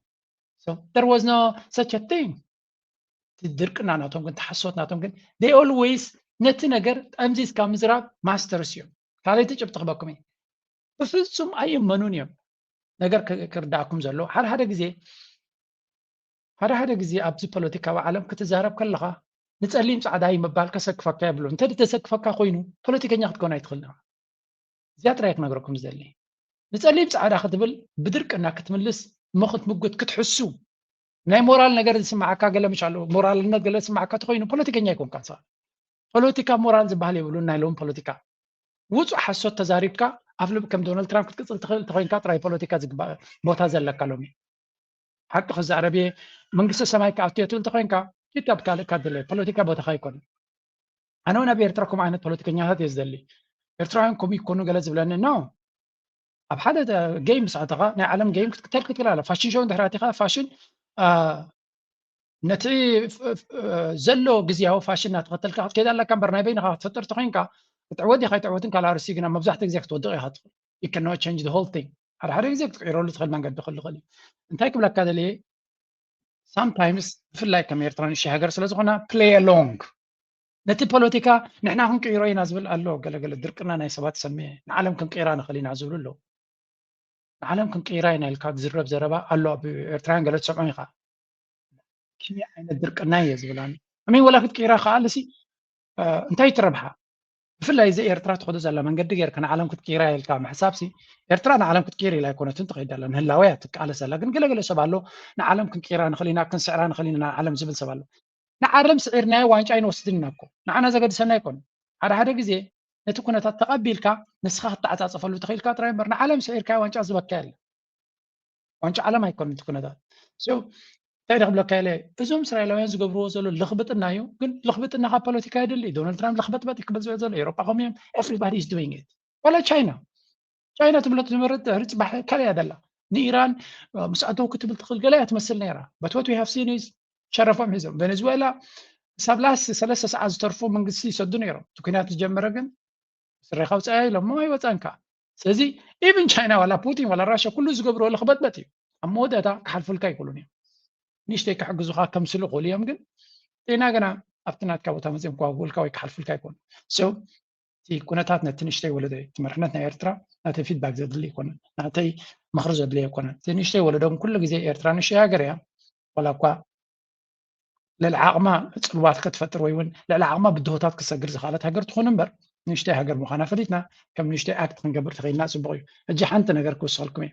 So there was no such a thing። ድርቅና ናቶም ግን ተሓሶት ናቶም ግን they always ነቲ ነገር ጠምዚዝካ ምዝራብ ማስተርስ እዮም። ካልኣይቲ ጭብጢ ክበኩም እዩ። ብፍጹም ኣይእመኑን እዮም። ነገር ክርዳእኩም ዘለዎ ሓደ ሓደ ግዜ ሓደ ሓደ ግዜ ኣብዚ ፖለቲካዊ ዓለም ክትዛረብ ከለኻ ንፀሊም ፃዕዳ እዩ ምባል ከሰክፈካ የብሉ። እንተ ተሰክፈካ ኮይኑ ፖለቲከኛ ክትከውን ኣይትኽእልን። እዚኣ ጥራይ ክነግረኩም ዝደሊ። ንፀሊም ፃዕዳ ክትብል ብድርቅና ክትምልስ እሞ ክትምጉት ክትሕሱ ናይ ሞራል ነገር ዝስማዓካ ገለ ምሽ ኣሎ። ሞራልነት ገለ ዝስማዓካ ተኮይኑ ፖለቲከኛ ኣይኮንካ ንስኻ። ፖለቲካ ሞራል ዝበሃል የብሉን። ናይ ሎም ፖለቲካ ውፁእ ሓሶት ተዛሪብካ ኣብ ልብ ከም ዶናልድ ትራምፕ ክትቅፅል ትኽእል ተኮይንካ ጥራይ ፖለቲካ ዝግባእ ቦታ ዘለካ ሎሚ። ሓቂ ክዛረብ እየ፣ መንግስተ ሰማይ ክኣቱ እየ ትብል ተኮይንካ ኪድ ኣብ ካልእ ካድለ። ፖለቲካ ቦታኻ ኣይኮነን። ኣነ እውን ኣብ ኤርትራ ከምኡ ዓይነት ፖለቲከኛታት እየ ዝደሊ። ኤርትራውያን ከምኡ ይኮኑ ገለ ዝብለኒ ነው። ኣብ ሓደ ጌም ምስ ኣተኻ ናይ ዓለም ጌም ክትክተል ክትክእል ኣለ። ፋሽን ሾው እንድሕር ኣቲኻ ፋሽን ነቲ ዘሎ ግዜያዊ ፋሽን እናተኸተልካ ክትከይድ ኣለካ እምበር ናይ በይንኻ ክትፈጥር ተኮይንካ ክትዕወት ኢኻ ኣይትዕወትን ካልእ ኣርእስቲ ግና መብዛሕትኡ ግዜ ክትወድቕ ኢኻ ትኽእል። You cannot change the whole thing። ሓደ ሓደ ግዜ ክትቅይረሉ ትኽእል መንገዲ ክህሉ ይኽእል እዩ። እንታይ ክብለካ ደልየ sometimes ብፍላይ ከም ኤርትራ ንእሽተይ ሃገር ስለ ዝኾና play along ነቲ ፖለቲካ ንሕና ክንቅይሮ ኢና ዝብል ኣሎ። ገለገለ ድርቅና ናይ ሰባት ሰምየ ንዓለም ክንቅይራ ንኽእል ኢና ዝብሉ ኣለዉ። ንዓለም ክንቅይራ ኢና ኢልካ ዝዝረብ ዘረባ ኣሎ ኣብ ኤርትራውያን ገለ ትሰምዖ ኢኻ። ከመይ ዓይነት ድርቅና እየ ዝብል ኣነ። ከመይ ወላ ክትቅይራ ከኣልሲ እንታይ ትረብሓ? ብፍላይ እዚ ኤርትራ ትኸዶ ዘላ መንገዲ ጌርካ ንዓለም ክትቅይራ ኢልካ ምሕሳብሲ ኤርትራ ንዓለም ክትቅይር ኢላ ኣይኮነትን ትኸይድ ኣላ። ንህላወ እያ ትቃለስ ኣላ። ግን ገለገለ ሰብ ኣሎ ንዓለም ክንቅይራ ንኽእል ኢና ክንስዕራ ንኽእል ኢና ንዓለም ዝብል ሰብ ኣሎ። ንዓለም ስዒርናዮ ዋንጫ ኣይንወስድን ኢና እኮ። ንዓና ዘገድሰና ኣይኮን። ሓደ ሓደ ግዜ ነቲ ኩነታት ተቐቢልካ ንስኻ ክትተዓጻጸፈሉ ተኽኢልካ ጥራይ እምበር ንዓለም ስዒርካዮ ዋንጫ ዝበካ የለ። ዋንጫ ዓለም ኣይኮን እቲ ኩነታት። So እንታይ ደክብለካ ኢለ እዞም እስራኤላውያን ዝገብርዎ ዘሎ ልኽብጥና እዩ። ግን ልኽብጥና ካብ ፖለቲካ የድሊ። ዶናልድ ትራምፕ ልኽበጥበጥ ክብል ዝብል ዘሎ ኤሮጳ ከምኡ እዮም። Everybody is doing it። ዋላ ቻይና ቻይና ትብሎ ትምህርቲ ድሕሪ ፅባሕ ካልእ እያ ደላ። ንኢራን ምስ ኣተው ክትብል ትኽእል ገለ እያ ትመስል ነይራ። But what we have seen is ሸረፎም ሒዞም ቬኔዙዌላ ሳብ ላስ ሰለስተ ሰዓት ዝተርፉ መንግስቲ ይሰዱ ነይሮም። እቲ ኩናት ዝጀመረ ግን ስሬኻ ውፃያ ኢሎም ሞ ኣይወፃንካ። ስለዚ ኢብን ቻይና ዋላ ፑቲን ዋላ ራሽያ ኩሉ ዝገብርዎ ልኽበጥበጥ እዩ። ኣብ መወዳእታ ክሓልፉልካ ይክእሉን እዮም። ንእሽተይ ክሕግዙኻ ከምስሉ ክእሉ እዮም ግን ጤና ገና ኣብቲ ናትካ ቦታ መፅኦም ክዋግኡልካ ወይ ክሓልፉልካ ይኮኑ። So እቲ ኩነታት ነቲ ንእሽተይ ወለዶ እዩ። እቲ መርሕነት ናይ ኤርትራ ናተይ ፊድባክ ዘድሊ ኣይኮነን፣ ናተይ ምኽሪ ዘድልዮ ኣይኮነን። እቲ ንእሽተይ ወለዶም ኩሉ ግዜ ኤርትራ ንእሽተይ ሃገር እያ። ዋላ እኳ ልዕሊ ዓቕማ ፅልዋት ክትፈጥር ወይ እውን ልዕሊ ዓቕማ ብድሆታት ክሰግር ዝኽኣለት ሃገር ትኾን እምበር ንእሽተይ ሃገር ምዃና ፈሊጥና ከም ንእሽተይ ኣክት ክንገብር ተኽኢልና ፅቡቕ እዩ። ሕጂ ሓንቲ ነገር ክውስኸልኩም እየ።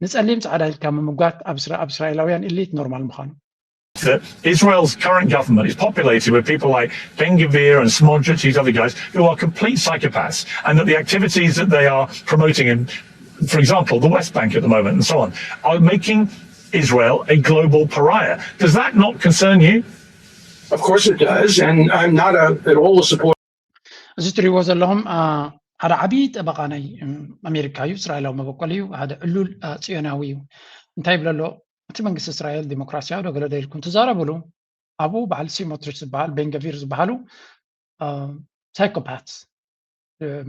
ንፀሊም ፃዕዳ ኢልካ ምምጓት ኣብ እስራኤላውያን ኢሊት ኖርማል ምዃኑ። Israel's current government is populated with people like Ben Gvir and Smotrich, these other guys, who are complete psychopaths, and that the activities that they are promoting in, for example, the West Bank at the moment and so on, are making Israel a global pariah. Does that not concern you? Of course it does, and I'm not a, at all a supporter. እዚ ትሪእዎ ዘለኹም ሓደ ዓብዪ ጠበቓ ናይ ኣሜሪካ እዩ። እስራኤላዊ መበቆል እዩ። ሓደ ዕሉል ፅዮናዊ እዩ። እንታይ ይብለ ኣሎ? እቲ መንግስቲ እስራኤል ዲሞክራሲያዊ ዶ ገለ ዶ ኢልኩም ትዛረብሉ ኣብኡ በዓል ሲሞትሪች ዝበሃል ቤንገቪር ዝበሃሉ ሳይኮፓት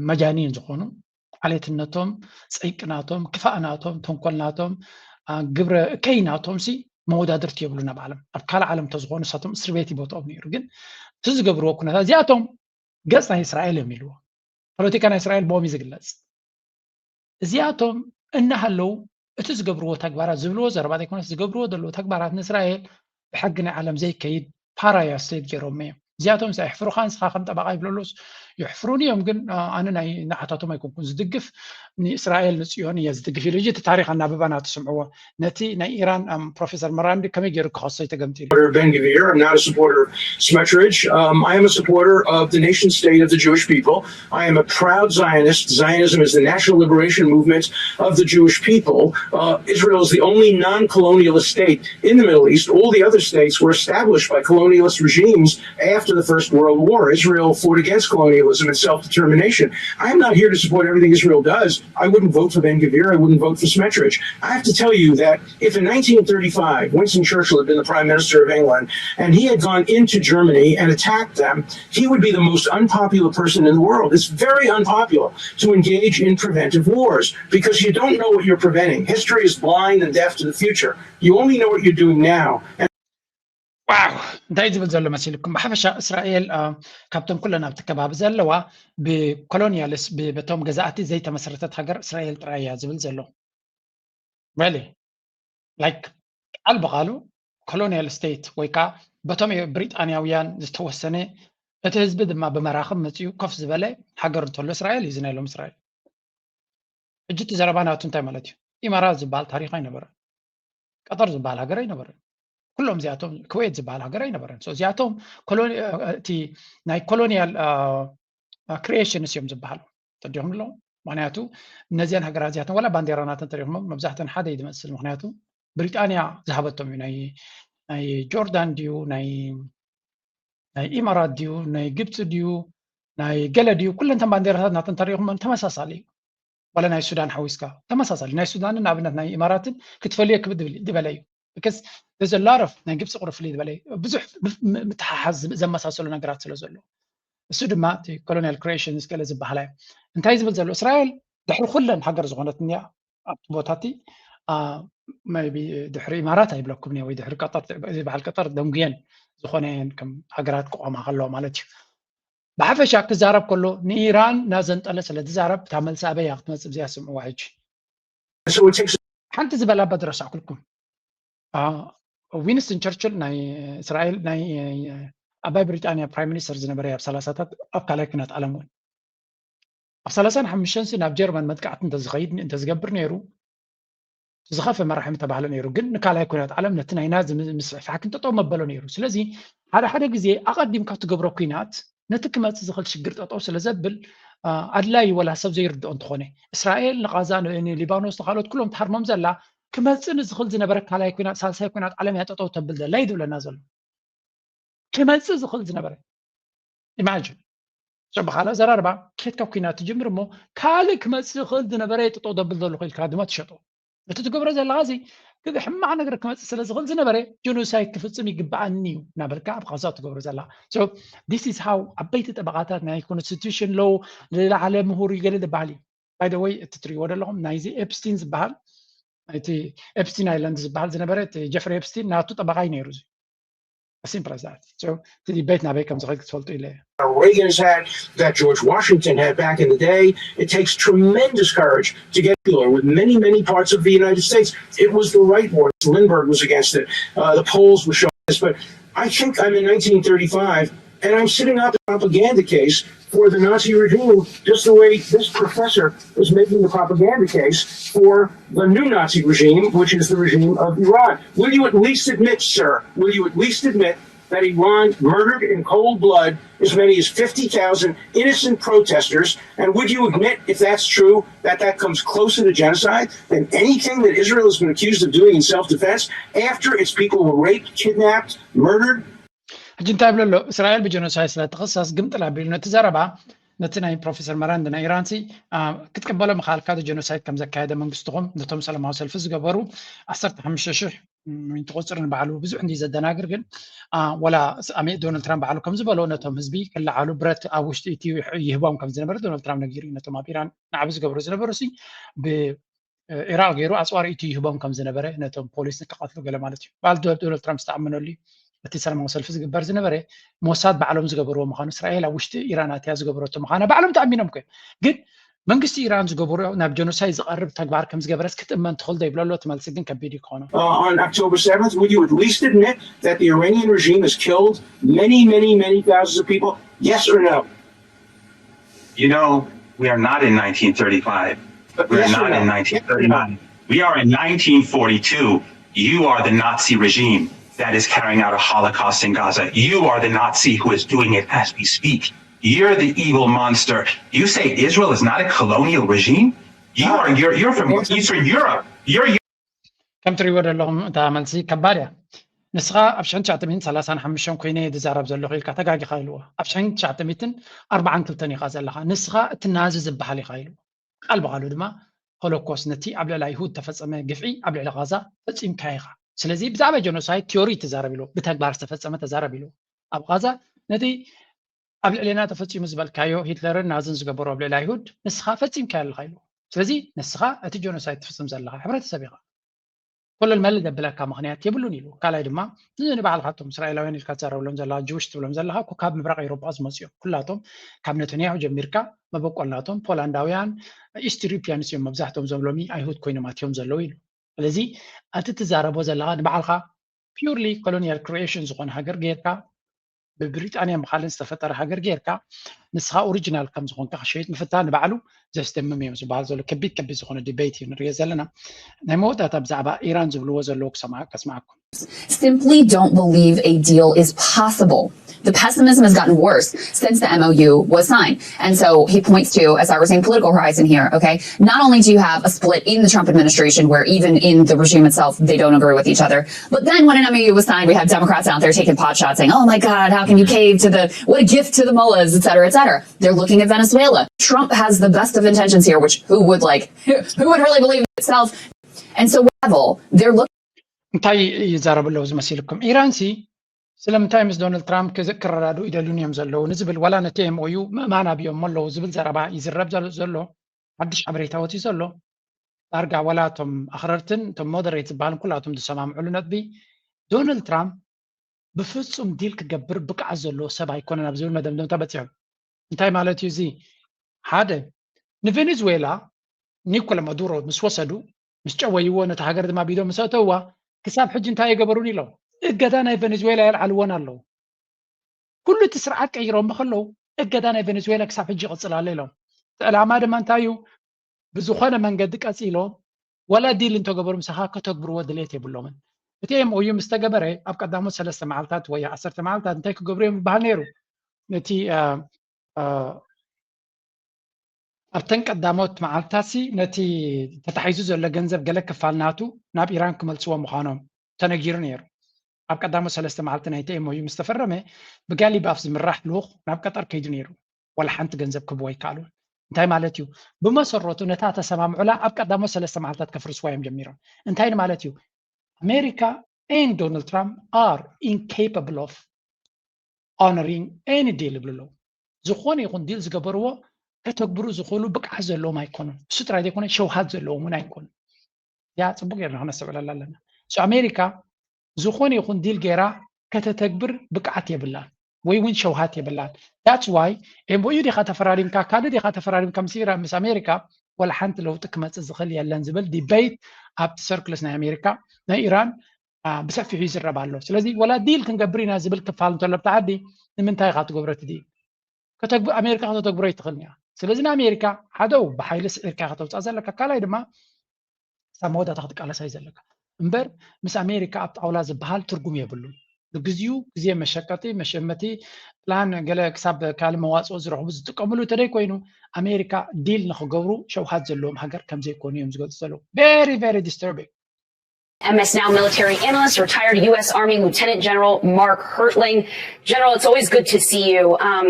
መጃኒን ዝኾኑ ዓሌትነቶም፣ ፀይቅናቶም፣ ክፋእናቶም፣ ተንኮልናቶም፣ ግብረ እከይናቶም ሲ መወዳድርቲ የብሉ ናብ ዓለም ኣብ ካልእ ዓለም እንተዝኾኑ ንሳቶም እስር ቤት ይቦትኦም ነይሩ። ግን እቲ ዝገብርዎ ኩነታት እዚኣቶም ገፅ ናይ እስራኤል እዮም ኢልዎ። ፖለቲካ ናይ እስራኤል ብኦም እዩ ዝግለፅ። እዚኣቶም እናሃለዉ እቲ ዝገብርዎ ተግባራት ዝብልዎ ዘረባ ዘይኮነስ ዝገብርዎ ዘለዉ ተግባራት ንእስራኤል ብሕጊ ናይ ዓለም ዘይከይድ ፓራያ ስቴት ገይሮም እዮም። እዚኣቶም ሳ የሕፍሩኻ ንስኻ ከም ጠበቓ ይብለሉስ የሕፍሩን እዮም። ግን ኣነ ናይ ንዓታቶም ኣይኮንኩን ዝድግፍ ንእስራኤል ንፅዮን እየ ዝድግፍ ኢሉ። እዚ እቲ ታሪክ ኣናብባ ናቱ ስምዕዎ። ነቲ ናይ ኢራን ፕሮፌሰር መራንዲ ከመይ ገይሩ ክኸሶ ተገምጢሉ? Ben Gvir. I'm not a supporter of Smotrich. Um, I am a supporter of the nation state of the Jewish people. I am a proud Zionist. Zionism is the national liberation movement of the Jewish people. Uh, Israel is the only non-colonialist state in the Middle East. All the other states were established by colonialist regimes after the First World War. Israel fought against colonialism and self-determination. I'm not here to support everything Israel does. I wouldn't vote for Ben Gvir. I wouldn't vote for Smotrich. I have to tell you that if in nineteen thirty-five Winston Churchill had been the prime minister of England and he had gone into Germany and attacked them, he would be the most unpopular person in the world. It's very unpopular to engage in preventive wars because you don't know what you're preventing. History is blind and deaf to the future. You only know what you're doing now. And ዋው እንታይ ዝብል ዘሎ መሲልኩም? ብሓፈሻ እስራኤል ካብቶም ኩለን ኣብቲ ከባቢ ዘለዋ ብኮሎኒያልስ በቶም ገዛእቲ ዘይተመሰረተት ሃገር እስራኤል ጥራይ እያ ዝብል ዘሎ። Really like ቃል ብቃሉ ኮሎኒያል ስቴት ወይ ከዓ በቶም ብሪጣንያውያን ዝተወሰነ እቲ ህዝቢ ድማ ብመራኽብ መፂኡ ኮፍ ዝበለ ሃገር እንተሎ እስራኤል እዩ። እዚ ናይ ሎም እስራኤል ሕጂ እቲ ዘረባ ናቱ እንታይ ማለት እዩ? ኢማራት ዝበሃል ታሪክ ኣይነበረን። ቀጠር ዝበሃል ሃገር ኣይነበረን። ኩሎም እዚኣቶም ኩዌት ዝበሃል ሃገር ኣይነበረን። እዚኣቶም እቲ ናይ ኮሎኒያል ክሪኤሽንስ እዮም ዝበሃሉ። ተዲኹም ኣለዉ። ምክንያቱ እነዚያን ሃገራት እዚኣተን ዋላ ባንዴራ ናተን ተሪኹም መብዛሕተን ሓደ እዩ ዝመስል። ምክንያቱ ብሪጣንያ ዝሃበቶም እዩ። ናይ ጆርዳን ድዩ ናይ ኢማራት ድዩ ናይ ግብፂ ድዩ ናይ ገለ ድዩ ኩለንተን ባንዴራታት ናተን ተሪኹም ተመሳሳሊ እዩ። ዋላ ናይ ሱዳን ሓዊስካ ተመሳሳሊ ናይ ሱዳንን ኣብነት ናይ ኢማራትን ክትፈልዮ ክብድ ዝበለ እዩ። ዘላረፍ ናይ ግብፂ ቁርፍሊ ዝበለ ብዙሕ ምትሓሓዝ ዘመሳሰሉ ነገራት ስለ ዘሎ እሱ ድማ ኮሎኒያል ክሪኤሽንስ ገለ ዝበሃላ እዩ። እንታይ ዝብል ዘሎ እስራኤል ድሕሪ ኩለን ሃገር ዝኾነት እኒኣ ኣብቲ ቦታቲ ድሕሪ ኢማራት ኣይብለኩም ወይ ድሕሪ ቀጠር ዝበሃል ቀጠር ደንጉየን ዝኾነ ከም ሃገራት ክቆማ ከለዋ ማለት እዩ። ብሓፈሻ ክዛረብ ከሎ ንኢራን ናዘንጠለ ስለ ትዛረብ እታ መልሲ ኣበይ እያ ክትመፅእ ብዚኣ ስምዕዋ ሕጂ ሓንቲ ዝበላ በድረሳዕኩልኩም ዊንስተን ቸርችል ናይ እስራኤል ናይ ኣባይ ብሪጣንያ ፕራይም ሚኒስተር ዝነበረ ኣብ ሰላሳታት ኣብ ካልኣይ ኩናት ዓለም እውን ኣብ ሰላሳን ሓሙሽተን ናብ ጀርመን መጥቃዕቲ እንተዝኸይድ እንተዝገብር ነይሩ ዝኸፈ መራሒ ምተባህለ ነይሩ። ግን ንካልኣይ ኩናት ዓለም ነቲ ናይ ናዚ ምስፍሕፋሕ ክንጠጠው መበሎ ነይሩ። ስለዚ ሓደ ሓደ ግዜ ኣቐዲምካ ትገብሮ ኩናት ነቲ ክመፅእ ዝኽእል ሽግር ጠጠው ስለ ዘብል ኣድላይ ወላ ሰብ ዘይርድኦ እንተኾነ እስራኤል ንቓዛ ንሊባኖስ ንካልኦት ኩሎም ትሃርሞም ዘላ ክመፅእ ንዝኽእል ዝነበረ ካልኣይ ኩናት ሳልሳይ ኩናት ዓለም እያ ጠጠው ተብል ዘላ እዩ ዝብለና ዘሎ። ክመፅእ ዝኽእል ዝነበረ ኢማጅን ብካልእ ኣዘራርባ ኬድካ ኩናት ትጅምር እሞ ካልእ ክመፅእ ዝኽእል ዝነበረ ጠጠው ዘብል ዘለኹ ኢልካ ድማ ትሸጦ። እቲ ትገብሮ ዘለኻ እዚ ሕማቕ ነገር ክመፅእ ስለ ዝኽእል ዝነበረ ጀኖሳይድ ክፍፅም ይግበኣኒ እዩ እናበልካ ኣብ ቃዛ ትገብሮ ዘለኻ። This is how ዓበይቲ ጠበቓታት ናይ ኮንስቲቱሽን ሎው ዝለዓለ ምሁር እዩ ገለ ዝበሃል እዩ። By the way እቲ ትሪእዎ ዘለኹም ናይዚ ኤፕስቲን ዝበሃል እቲ ኤፕስቲን ኣይላንድ ዝበሃል ዝነበረ እቲ ጀፍሪ ኤፕስቲን ናቱ ጠበቓ እዩ ነይሩ። Simple as that. So እቲ ዲቤት ናበይ ከም ዝኸድ ክትፈልጡ ኢለ Reagan has had, that George Washington had back in the day. It takes tremendous courage to get popular with many, many parts of the United States. It was the right war. Lindbergh was against it. Uh, the polls were showing this, but I think I'm in nineteen thirty-five and I'm sitting up in a propaganda case for the Nazi regime, just the way this professor is making the propaganda case for the new Nazi regime, which is the regime of Iran. Will you at least admit, sir, will you at least admit that Iran murdered in cold blood as many as fifty thousand innocent protesters? And would you admit, if that's true, that that comes closer to genocide than anything that Israel has been accused of doing in self-defense after its people were raped, kidnapped, murdered? ሕጂ እንታይ ይብሎ ኣሎ? እስራኤል ብጀኖሳይድ ስለ ትኽሰስ ግምጥል ኣቢሉ ነቲ ዘረባ ነቲ ናይ ፕሮፌሰር መራንድ ናይ ኢራንሲ ክትቅበሎ ምኻልካ ጀኖሳይድ ከም ዘካየደ መንግስትኹም ነቶም ሰላማዊ ሰልፊ ዝገበሩ ዓሰርተ ሓሙሽተ ሽሕ ሚንት ቁፅሪ ንባዕሉ ብዙሕ እንዲ ዘደናግር ግን ወላ ዶናልድ ትራምፕ ባዕሉ ከም ዝበሎ ነቶም ህዝቢ ክለዓሉ ብረት ኣብ ውሽጢ እቲ ይህቦም ከም ዝነበረ ዶናልድ ትራምፕ ነጊሩ ነቶም ኣብ ኢራን ናዕቢ ዝገብሩ ዝነበሩ ሲ ኢራቅ ገይሩ ኣፅዋር ኢቲ ይህቦም ከም ዝነበረ ነቶም ፖሊስ ንክቐትሉ ገለ ማለት እዩ። በዓል ዶናልድ ትራምፕ ዝተኣመነሉ እቲ ሰላማዊ ሰልፊ ዝግበር ዝነበረ ሞሳድ ባዕሎም ዝገበርዎ ምዃኑ እስራኤል ኣብ ውሽጢ ኢራን ኣትያ ዝገበረቶ ምዃና ባዕሎም ተኣሚኖም ኮ ግን መንግስቲ ኢራን ዝገበሮ ናብ ጀኖሳይድ ዝቐርብ ተግባር ከም ዝገበረስ ክትእመን ትኽእል ዶ ይብለሎ እቲ መልሲ ግን ከቢድ እዩ ክኾኖ። On October seventh, would you at least admit that the Iranian regime has killed many, many, many thousands of people? Yes or no? You know, we are not in nineteen thirty-five. We are not in nineteen thirty-five. We are in nineteen forty-two. You are the Nazi regime that is carrying out a Holocaust in Gaza. You are the Nazi who is doing it as we speak. You're the evil monster. You say Israel is not a colonial regime? You are you're you're from Eastern Europe. You're ከም ትሪእዎ ዘለኹም እታ መልሲ ከባድ እያ። ንስኻ ኣብ ሽሕን ትሽዓተ ሚእትን ሰላሳን ሓሙሽተን ኮይነ እየ ዝዛረብ ዘለኹ ኢልካ ተጋጊኻ ኢልዎ። ኣብ ሽሕን ትሽዓተ ሚእትን ኣርባዓን ክልተን ኢኻ ዘለኻ። ንስኻ እቲ ናዚ ዝበሃል ኢኻ ኢልዎ። ቃል ብቓሉ ድማ ሆሎኮስት ነቲ ኣብ ልዕሊ ኣይሁድ ተፈጸመ ግፍዒ ኣብ ልዕሊ ቓዛ ፈጺምካ ኢኻ። ስለዚ ብዛዕባ ጀኖሳይድ ቲዮሪ ተዛረብ ኢልዎ፣ ብተግባር ዝተፈጸመ ተዛረብ ኢልዎ። ኣብ ቓዛ ነቲ ኣብ ልዕሌና ተፈጺሙ ዝበልካዮ ሂትለርን ናዝን ዝገበሩ ኣብ ልዕሊ ኣይሁድ ንስኻ ፈጺምካዮ ኣለኻ ኢልዎ። ስለዚ ንስኻ እቲ ጀኖሳይድ ትፍጽም ዘለኻ ሕብረተሰብ ኢኻ። ኮለል መለል ዘብለካ ምኽንያት የብሉን ኢሉ። ካልኣይ ድማ እዚ ንባዕልካ እቶም እስራኤላውያን ኢልካ ትዛረብሎም ዘለካ ጅውሽ ትብሎም ዘለካ እኮ ካብ ምብራቕ ኤውሮጳ ዝመፁ እዮም። ኩላቶም ካብ ነተንያሁ ጀሚርካ መበቆል ናቶም ፖላንዳውያን ኢስት ዩሮፒያንስ እዮም። መብዛሕትኦም እዞም ሎሚ ኣይሁድ ኮይኖም ኣትዮም ዘለዉ ኢሉ። ስለዚ እቲ ትዛረቦ ዘለካ ንባዕልካ ፒውርሊ ኮሎኒያል ክሪኤሽን ዝኾነ ሃገር ጌርካ ብብሪጣንያ ምኻልን ዝተፈጠረ ሃገር ጌርካ ንስኻ ኦሪጂናል ከም ዝኾንካ ክሸይጥ ምፍታን ንባዕሉ ዘስደምም እዮም ዝበሃል ዘሎ ከቢድ ከቢድ ዝኾነ ዲቤት እዩ ንሪኦ ዘለና። ናይ መወዳእታ ብዛዕባ ኢራን ዝብልዎ ዘለዉ ክሰምዓ- ከስምዓኩም። simply don't believe a deal is possible. The pessimism has gotten worse since the M O U was signed. And so he points to, as I was saying, political horizon here, okay? Not only do you have a split in the Trump administration where even in the regime itself, they don't agree with each other, but then when an M O U was signed, we had Democrats out there taking pot shots saying, oh my God, how can you cave to the, what a gift to the mullahs, et cetera, et cetera. They're looking at Venezuela. Trump has the best of intentions here, which who would like, who would really believe itself? And so level, they're looking እንታይ ይዛረቡ ኣለዉ ዝመሲልኩም? ኢራን ሲ ስለምንታይ ምስ ዶናልድ ትራምፕ ክረዳድኡ ይደልዩን እዮም ዘለዉ ንዝብል ዋላ ነቲ M O U ምእማን ኣብዮም ኣለዉ ዝብል ዘረባ ይዝረብ ዘሎ። ሓድሽ ሓበሬታ ወፂኡ ዘሎ። ዳርጋ ዋላ እቶም ኣኽረርትን እቶም ሞደሬት ዝበሃልን ኩላቶም ዝሰማምዕሉ ነጥቢ ዶናልድ ትራምፕ ብፍፁም ዲል ክገብር ብቅዓት ዘለዎ ሰብ ኣይኮነን ኣብ ዝብል መደምደምታ በፂሖም። እንታይ ማለት እዩ እዚ? ሓደ ንቬኔዙዌላ ኒኮላ ማዱሮ ምስ ወሰዱ ምስ ጨወይዎ ነቲ ሃገር ድማ ቢዶ ምስ ኣተውዋ ክሳብ ሕጂ እንታይ የገበሩን ኢሎም እገዳ ናይ ቬኔዙዌላ የልዓልዎን ኣለዉ። ኩሉ እቲ ስርዓት ቀይሮም ከለዉ እገዳ ናይ ቬኔዙዌላ ክሳብ ሕጂ ይቕፅል ኣሎ ኢሎም። እቲ ዕላማ ድማ እንታይ እዩ? ብዝኾነ መንገዲ ቀፂሎም ወላ ዲል እንተገበሩ ምሳኻ ከተግብርዎ ድሌት የብሎምን። እቲ M O U ምስ ተገበረ ኣብ ቀዳሞት ሰለስተ መዓልታት ወይ ዓሰርተ መዓልታት እንታይ ክገብሩ እዮም ዝበሃል ነይሩ? ነቲ ኣብተን ቀዳሞት መዓልትታትሲ ነቲ ተታሒዙ ዘሎ ገንዘብ ገለ ክፋል ናቱ ናብ ኢራን ክመልስዎ ምዃኖም ተነጊሩ ነይሩ። ኣብ ቀዳሞት ሰለስተ መዓልቲ ናይቲ M O U ምስ ተፈረመ ብጋሊባፍ ዝምራሕ ልኡኽ ናብ ቀጠር ከይዱ ነይሩ። ዋላ ሓንቲ ገንዘብ ክህብዎ ኣይከኣሉን። እንታይ ማለት እዩ? ብመሰረቱ ነታ ተሰማምዑላ ኣብ ቀዳሞት ሰለስተ መዓልታት ከፍርስዋ እዮም ጀሚሮም። እንታይ ማለት እዩ? ኣሜሪካ and Donald Trump are incapable of honoring any deal ይብሉ ኣለዉ። ዝኾነ ይኹን ዲል ዝገበርዎ ከተግብሩ ዝኽእሉ ብቅዓት ዘለዎም ኣይኮኑን። እሱ ጥራይ ዘይኮነ ሸውሃት ዘለዎም እውን ኣይኮኑን። ያ ፅቡቅ ጌርና ክነስተውዕለላ ኣለና። So ኣሜሪካ ዝኾነ ይኹን ዲል ገይራ ከተተግብር ብቅዓት የብላን ወይ እውን ሸውሃት የብላን። That's why M O U ዲኻ ተፈራሪምካ ካልእ ዲኻ ተፈራሪምካ ምስ ኢራን ምስ ኣሜሪካ ዋላ ሓንቲ ለውጢ ክመፅእ ዝኽእል የለን ዝብል ዲቤት ኣብቲ ሰርክልስ ናይ ኣሜሪካ ናይ ኢራን ብሰፊሑ ይዝረብ ኣሎ። ስለዚ ወላ ዲል ክንገብር ኢና ዝብል ክፋል እንተሎ ኣብቲ ዓዲ ንምንታይ ኢኻ ትገብሮ እቲ ዲል? ኣሜሪካ ከተተግብሮ ኣይትኽእልን እያ። ስለዚ ንኣሜሪካ ሓደው ብሓይሊ ስዒርካ ከተውፅኣ ዘለካ፣ ካልኣይ ድማ ክሳብ መወዳእታ ክትቃለሳ እዩ ዘለካ እምበር ምስ ኣሜሪካ ኣብ ጣውላ ዝበሃል ትርጉም የብሉን። ንግዚኡ ግዜ መሸቀጢ መሸመቲ ፕላን ገለ ክሳብ ካልእ መዋፅኦ ዝረኽቡ ዝጥቀምሉ እንተደይ ኮይኑ ኣሜሪካ ዲል ንክገብሩ ሸውሃት ዘለዎም ሃገር ከምዘይኮኑ እዮም ዝገልፁ ዘለዉ። Very very disturbing. M S Now military analyst, retired U S Army Lieutenant General Mark Hertling. General, it's always good to see you. Um,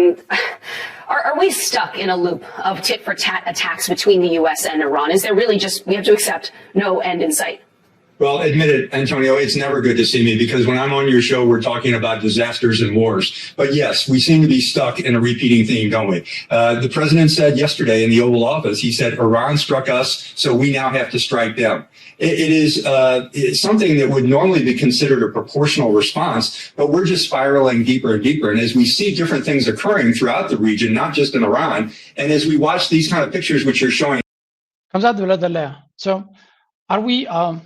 are, are we stuck in a loop of tit for tat attacks between the U S and Iran? Is there really just, we have to accept no end in sight? Well, admit it, Antonio, it's never good to see me because when I'm on your show, we're talking about disasters and wars. But yes, we seem to be stuck in a repeating theme, don't we? Uh, the president said yesterday in the Oval Office, he said, Iran struck us, so we now have to strike them. It, it is uh, it's something that would normally be considered a proportional response, but we're just spiraling deeper and deeper. And as we see different things occurring throughout the region, not just in Iran, and as we watch these kind of pictures, which you're showing, ከምዛ ትብሎ ዘለያ so are we um,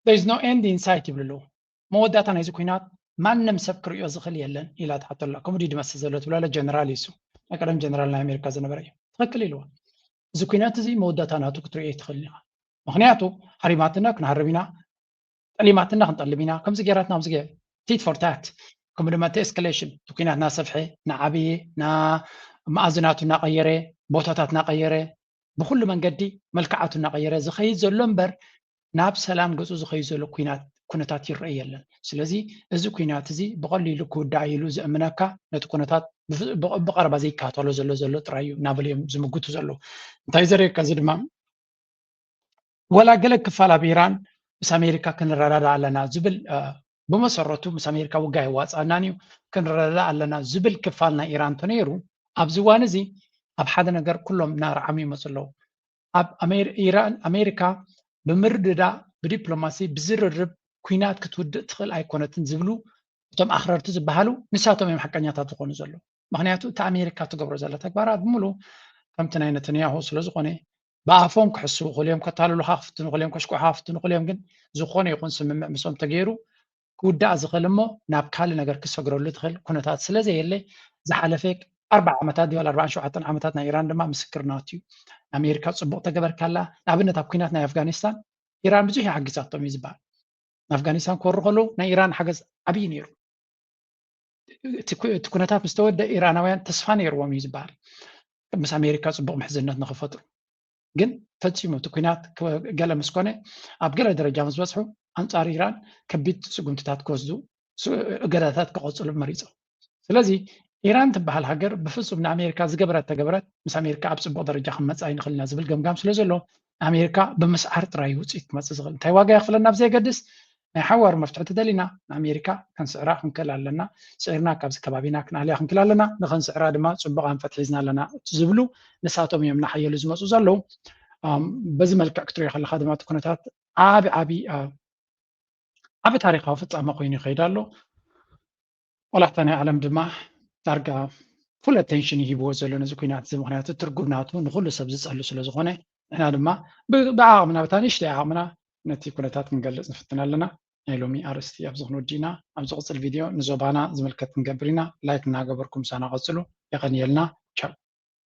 there is no end in sight ይብሉ ኣለዉ። መወዳእታ ናይዚ ኩናት ማንም ሰብ ክርእዮ ዝኽእል የለን ኢላ ትሓቶ ኣላ። ከምኡ ድዩ ዝመስል ዘሎ ትብሎ ኣለ ጀነራል እዩ እሱ ናይ ቀደም ጀነራል ናይ ኣሜሪካ ዝነበረ እዩ። ትኽክል ኢልዋ። እዚ ኩናት እዚ መወዳእታ ናቱ ክትርእዮ ኣይትኽእልን ኢኻ። ምኽንያቱ ሃሪማትና ክንሃርም ኢና፣ ጠሊማትና ክንጠልም ኢና። ከምዚ ገይራትና ኣብዚ ገ tit for tat ከምኡ ድማ እቲ escalation እቲ ኩናት እናሰፍሐ እናዓበየ መኣዝናቱ እናቐየረ ቦታታት እናቐየረ ብኩሉ መንገዲ መልክዓቱ እናቐየረ ዝኸይድ ዘሎ እምበር ናብ ሰላም ገፁ ዝኸይድ ዘሎ ኩናት ኩነታት ይረአ የለን። ስለዚ እዚ ኩናት እዚ ብቐሊሉ ክውዳእ ኢሉ ዘእምነካ ነቲ ኩነታት ብቐረባ ዘይከታተሎ ዘሎ ዘሎ ጥራይ እዩ እናበሉ እዮም ዝምግቱ ዘለዉ። እንታይ ዘርእየካ እዚ ድማ ወላ ገለ ክፋል ኣብ ኢራን ምስ ኣሜሪካ ክንረዳዳ ኣለና ዝብል ብመሰረቱ ምስ ኣሜሪካ ውጋ የዋፅኣናን እዩ ክንረዳዳ ኣለና ዝብል ክፋል ናይ ኢራን እንተነይሩ ኣብዚ እዋን እዚ ኣብ ሓደ ነገር ኩሎም እናረዓሙ ይመፁ ኣለዉ። ኣብ ኢራን ኣሜሪካ ብምርድዳእ ብዲፕሎማሲ ብዝርርብ ኩናት ክትውድእ ትኽእል ኣይኮነትን ዝብሉ እቶም ኣኽረርቲ ዝበሃሉ ንሳቶም እዮም ሓቀኛታት ዝኾኑ ዘለዉ። ምኽንያቱ እቲ ኣሜሪካ ትገብሮ ዘላ ተግባራት ብምሉ ከምቲ ናይ ነተንያሁ ስለ ዝኾነ ብኣፎም ክሕስዉ ክእሉ እዮም፣ ከታልሉኻ ክፍትኑ ክእሉ እዮም፣ ከሽኩዕኻ ክፍትኑ ክእሉ እዮም። ግን ዝኾነ ይኹን ስምምዕ ምስኦም ተገይሩ ክውዳእ ዝኽእል እሞ ናብ ካልእ ነገር ክሰግረሉ ትኽእል ኩነታት ስለ ዘየለ ዝሓለፈ ኣርባዓ ዓመታት ድበል ኣርባዓን ሸውዓተን ዓመታት ናይ ኢራን ድማ ምስክርናት እዩ። ኣሜሪካ ፅቡቕ ተገበርካላ። ንኣብነት ኣብ ኩናት ናይ ኣፍጋኒስታን ኢራን ብዙሕ ይሓግዛቶም እዩ ዝበሃል። ንኣፍጋኒስታን ክወሩ ከለዉ ናይ ኢራን ሓገዝ ዓብዪ ነይሩ። እቲ ኩነታት ምስ ተወደ ኢራናውያን ተስፋ ነይርዎም እዩ ዝበሃል ምስ ኣሜሪካ ፅቡቕ ምሕዝነት ንክፈጥሩ። ግን ፈፂሙ እቲ ኩናት ገለ ምስ ኮነ ኣብ ገለ ደረጃ ምስ በፅሑ ኣንፃር ኢራን ከቢድ ስጉምትታት ክወስዱ እገዳታት ክቐፅሉ መሪፆም። ስለዚ ኢራን ትበሃል ሃገር ብፍፁም ንኣሜሪካ ዝገበረት ተገበረት ምስ ኣሜሪካ ኣብ ፅቡቕ ደረጃ ክንመፅእ ኣይንኽእል ኢና ዝብል ገምጋም ስለ ዘሎ ኣሜሪካ ብምስዓር ጥራይ ውፅኢት ክመፅእ ዝኽእል። እንታይ ዋጋ የኽፍለና ብዘየገድስ ናይ ሓዋሩ መፍትሒ ተደሊና ንኣሜሪካ ከንስዕራ ክንክእል ኣለና። ስዒርና ካብዚ ከባቢና ክንኣልያ ክንክእል ኣለና። ንኸንስዕራ ድማ ፅቡቕ ኣንፈት ሒዝና ኣለና ዝብሉ ንሳቶም እዮም እናሓየሉ ዝመፁ ዘለዉ። በዚ መልክዕ ክትሪኦ ከለኻ ድማ እቲ ኩነታት ዓቢ ዓቢ ዓቢ ታሪካዊ ፍፃመ ኮይኑ ይኸይድ ኣሎ። ቆላሕታ ናይ ዓለም ድማ ዳርጋ ፉል ኣቴንሽን ይሂብዎ ዘሎ ነዚ ኩናት እዚ። ምክንያቱ ትርጉም ናቱ ንኩሉ ሰብ ዝፀሉ ስለ ዝኾነ ንሕና ድማ ብዓቕምና ብታ ንእሽተይ ዓቕምና ነቲ ኩነታት ክንገልፅ ንፍትን ኣለና። ናይ ሎሚ ኣርእስቲ ኣብዚ ክንወዲ ኢና። ኣብ ዝቕፅል ቪድዮ ንዞባና ዝምልከት ክንገብር ኢና። ላይክ እናገበርኩም ምሳና ቀፅሉ። የቐንየልና። ቻው።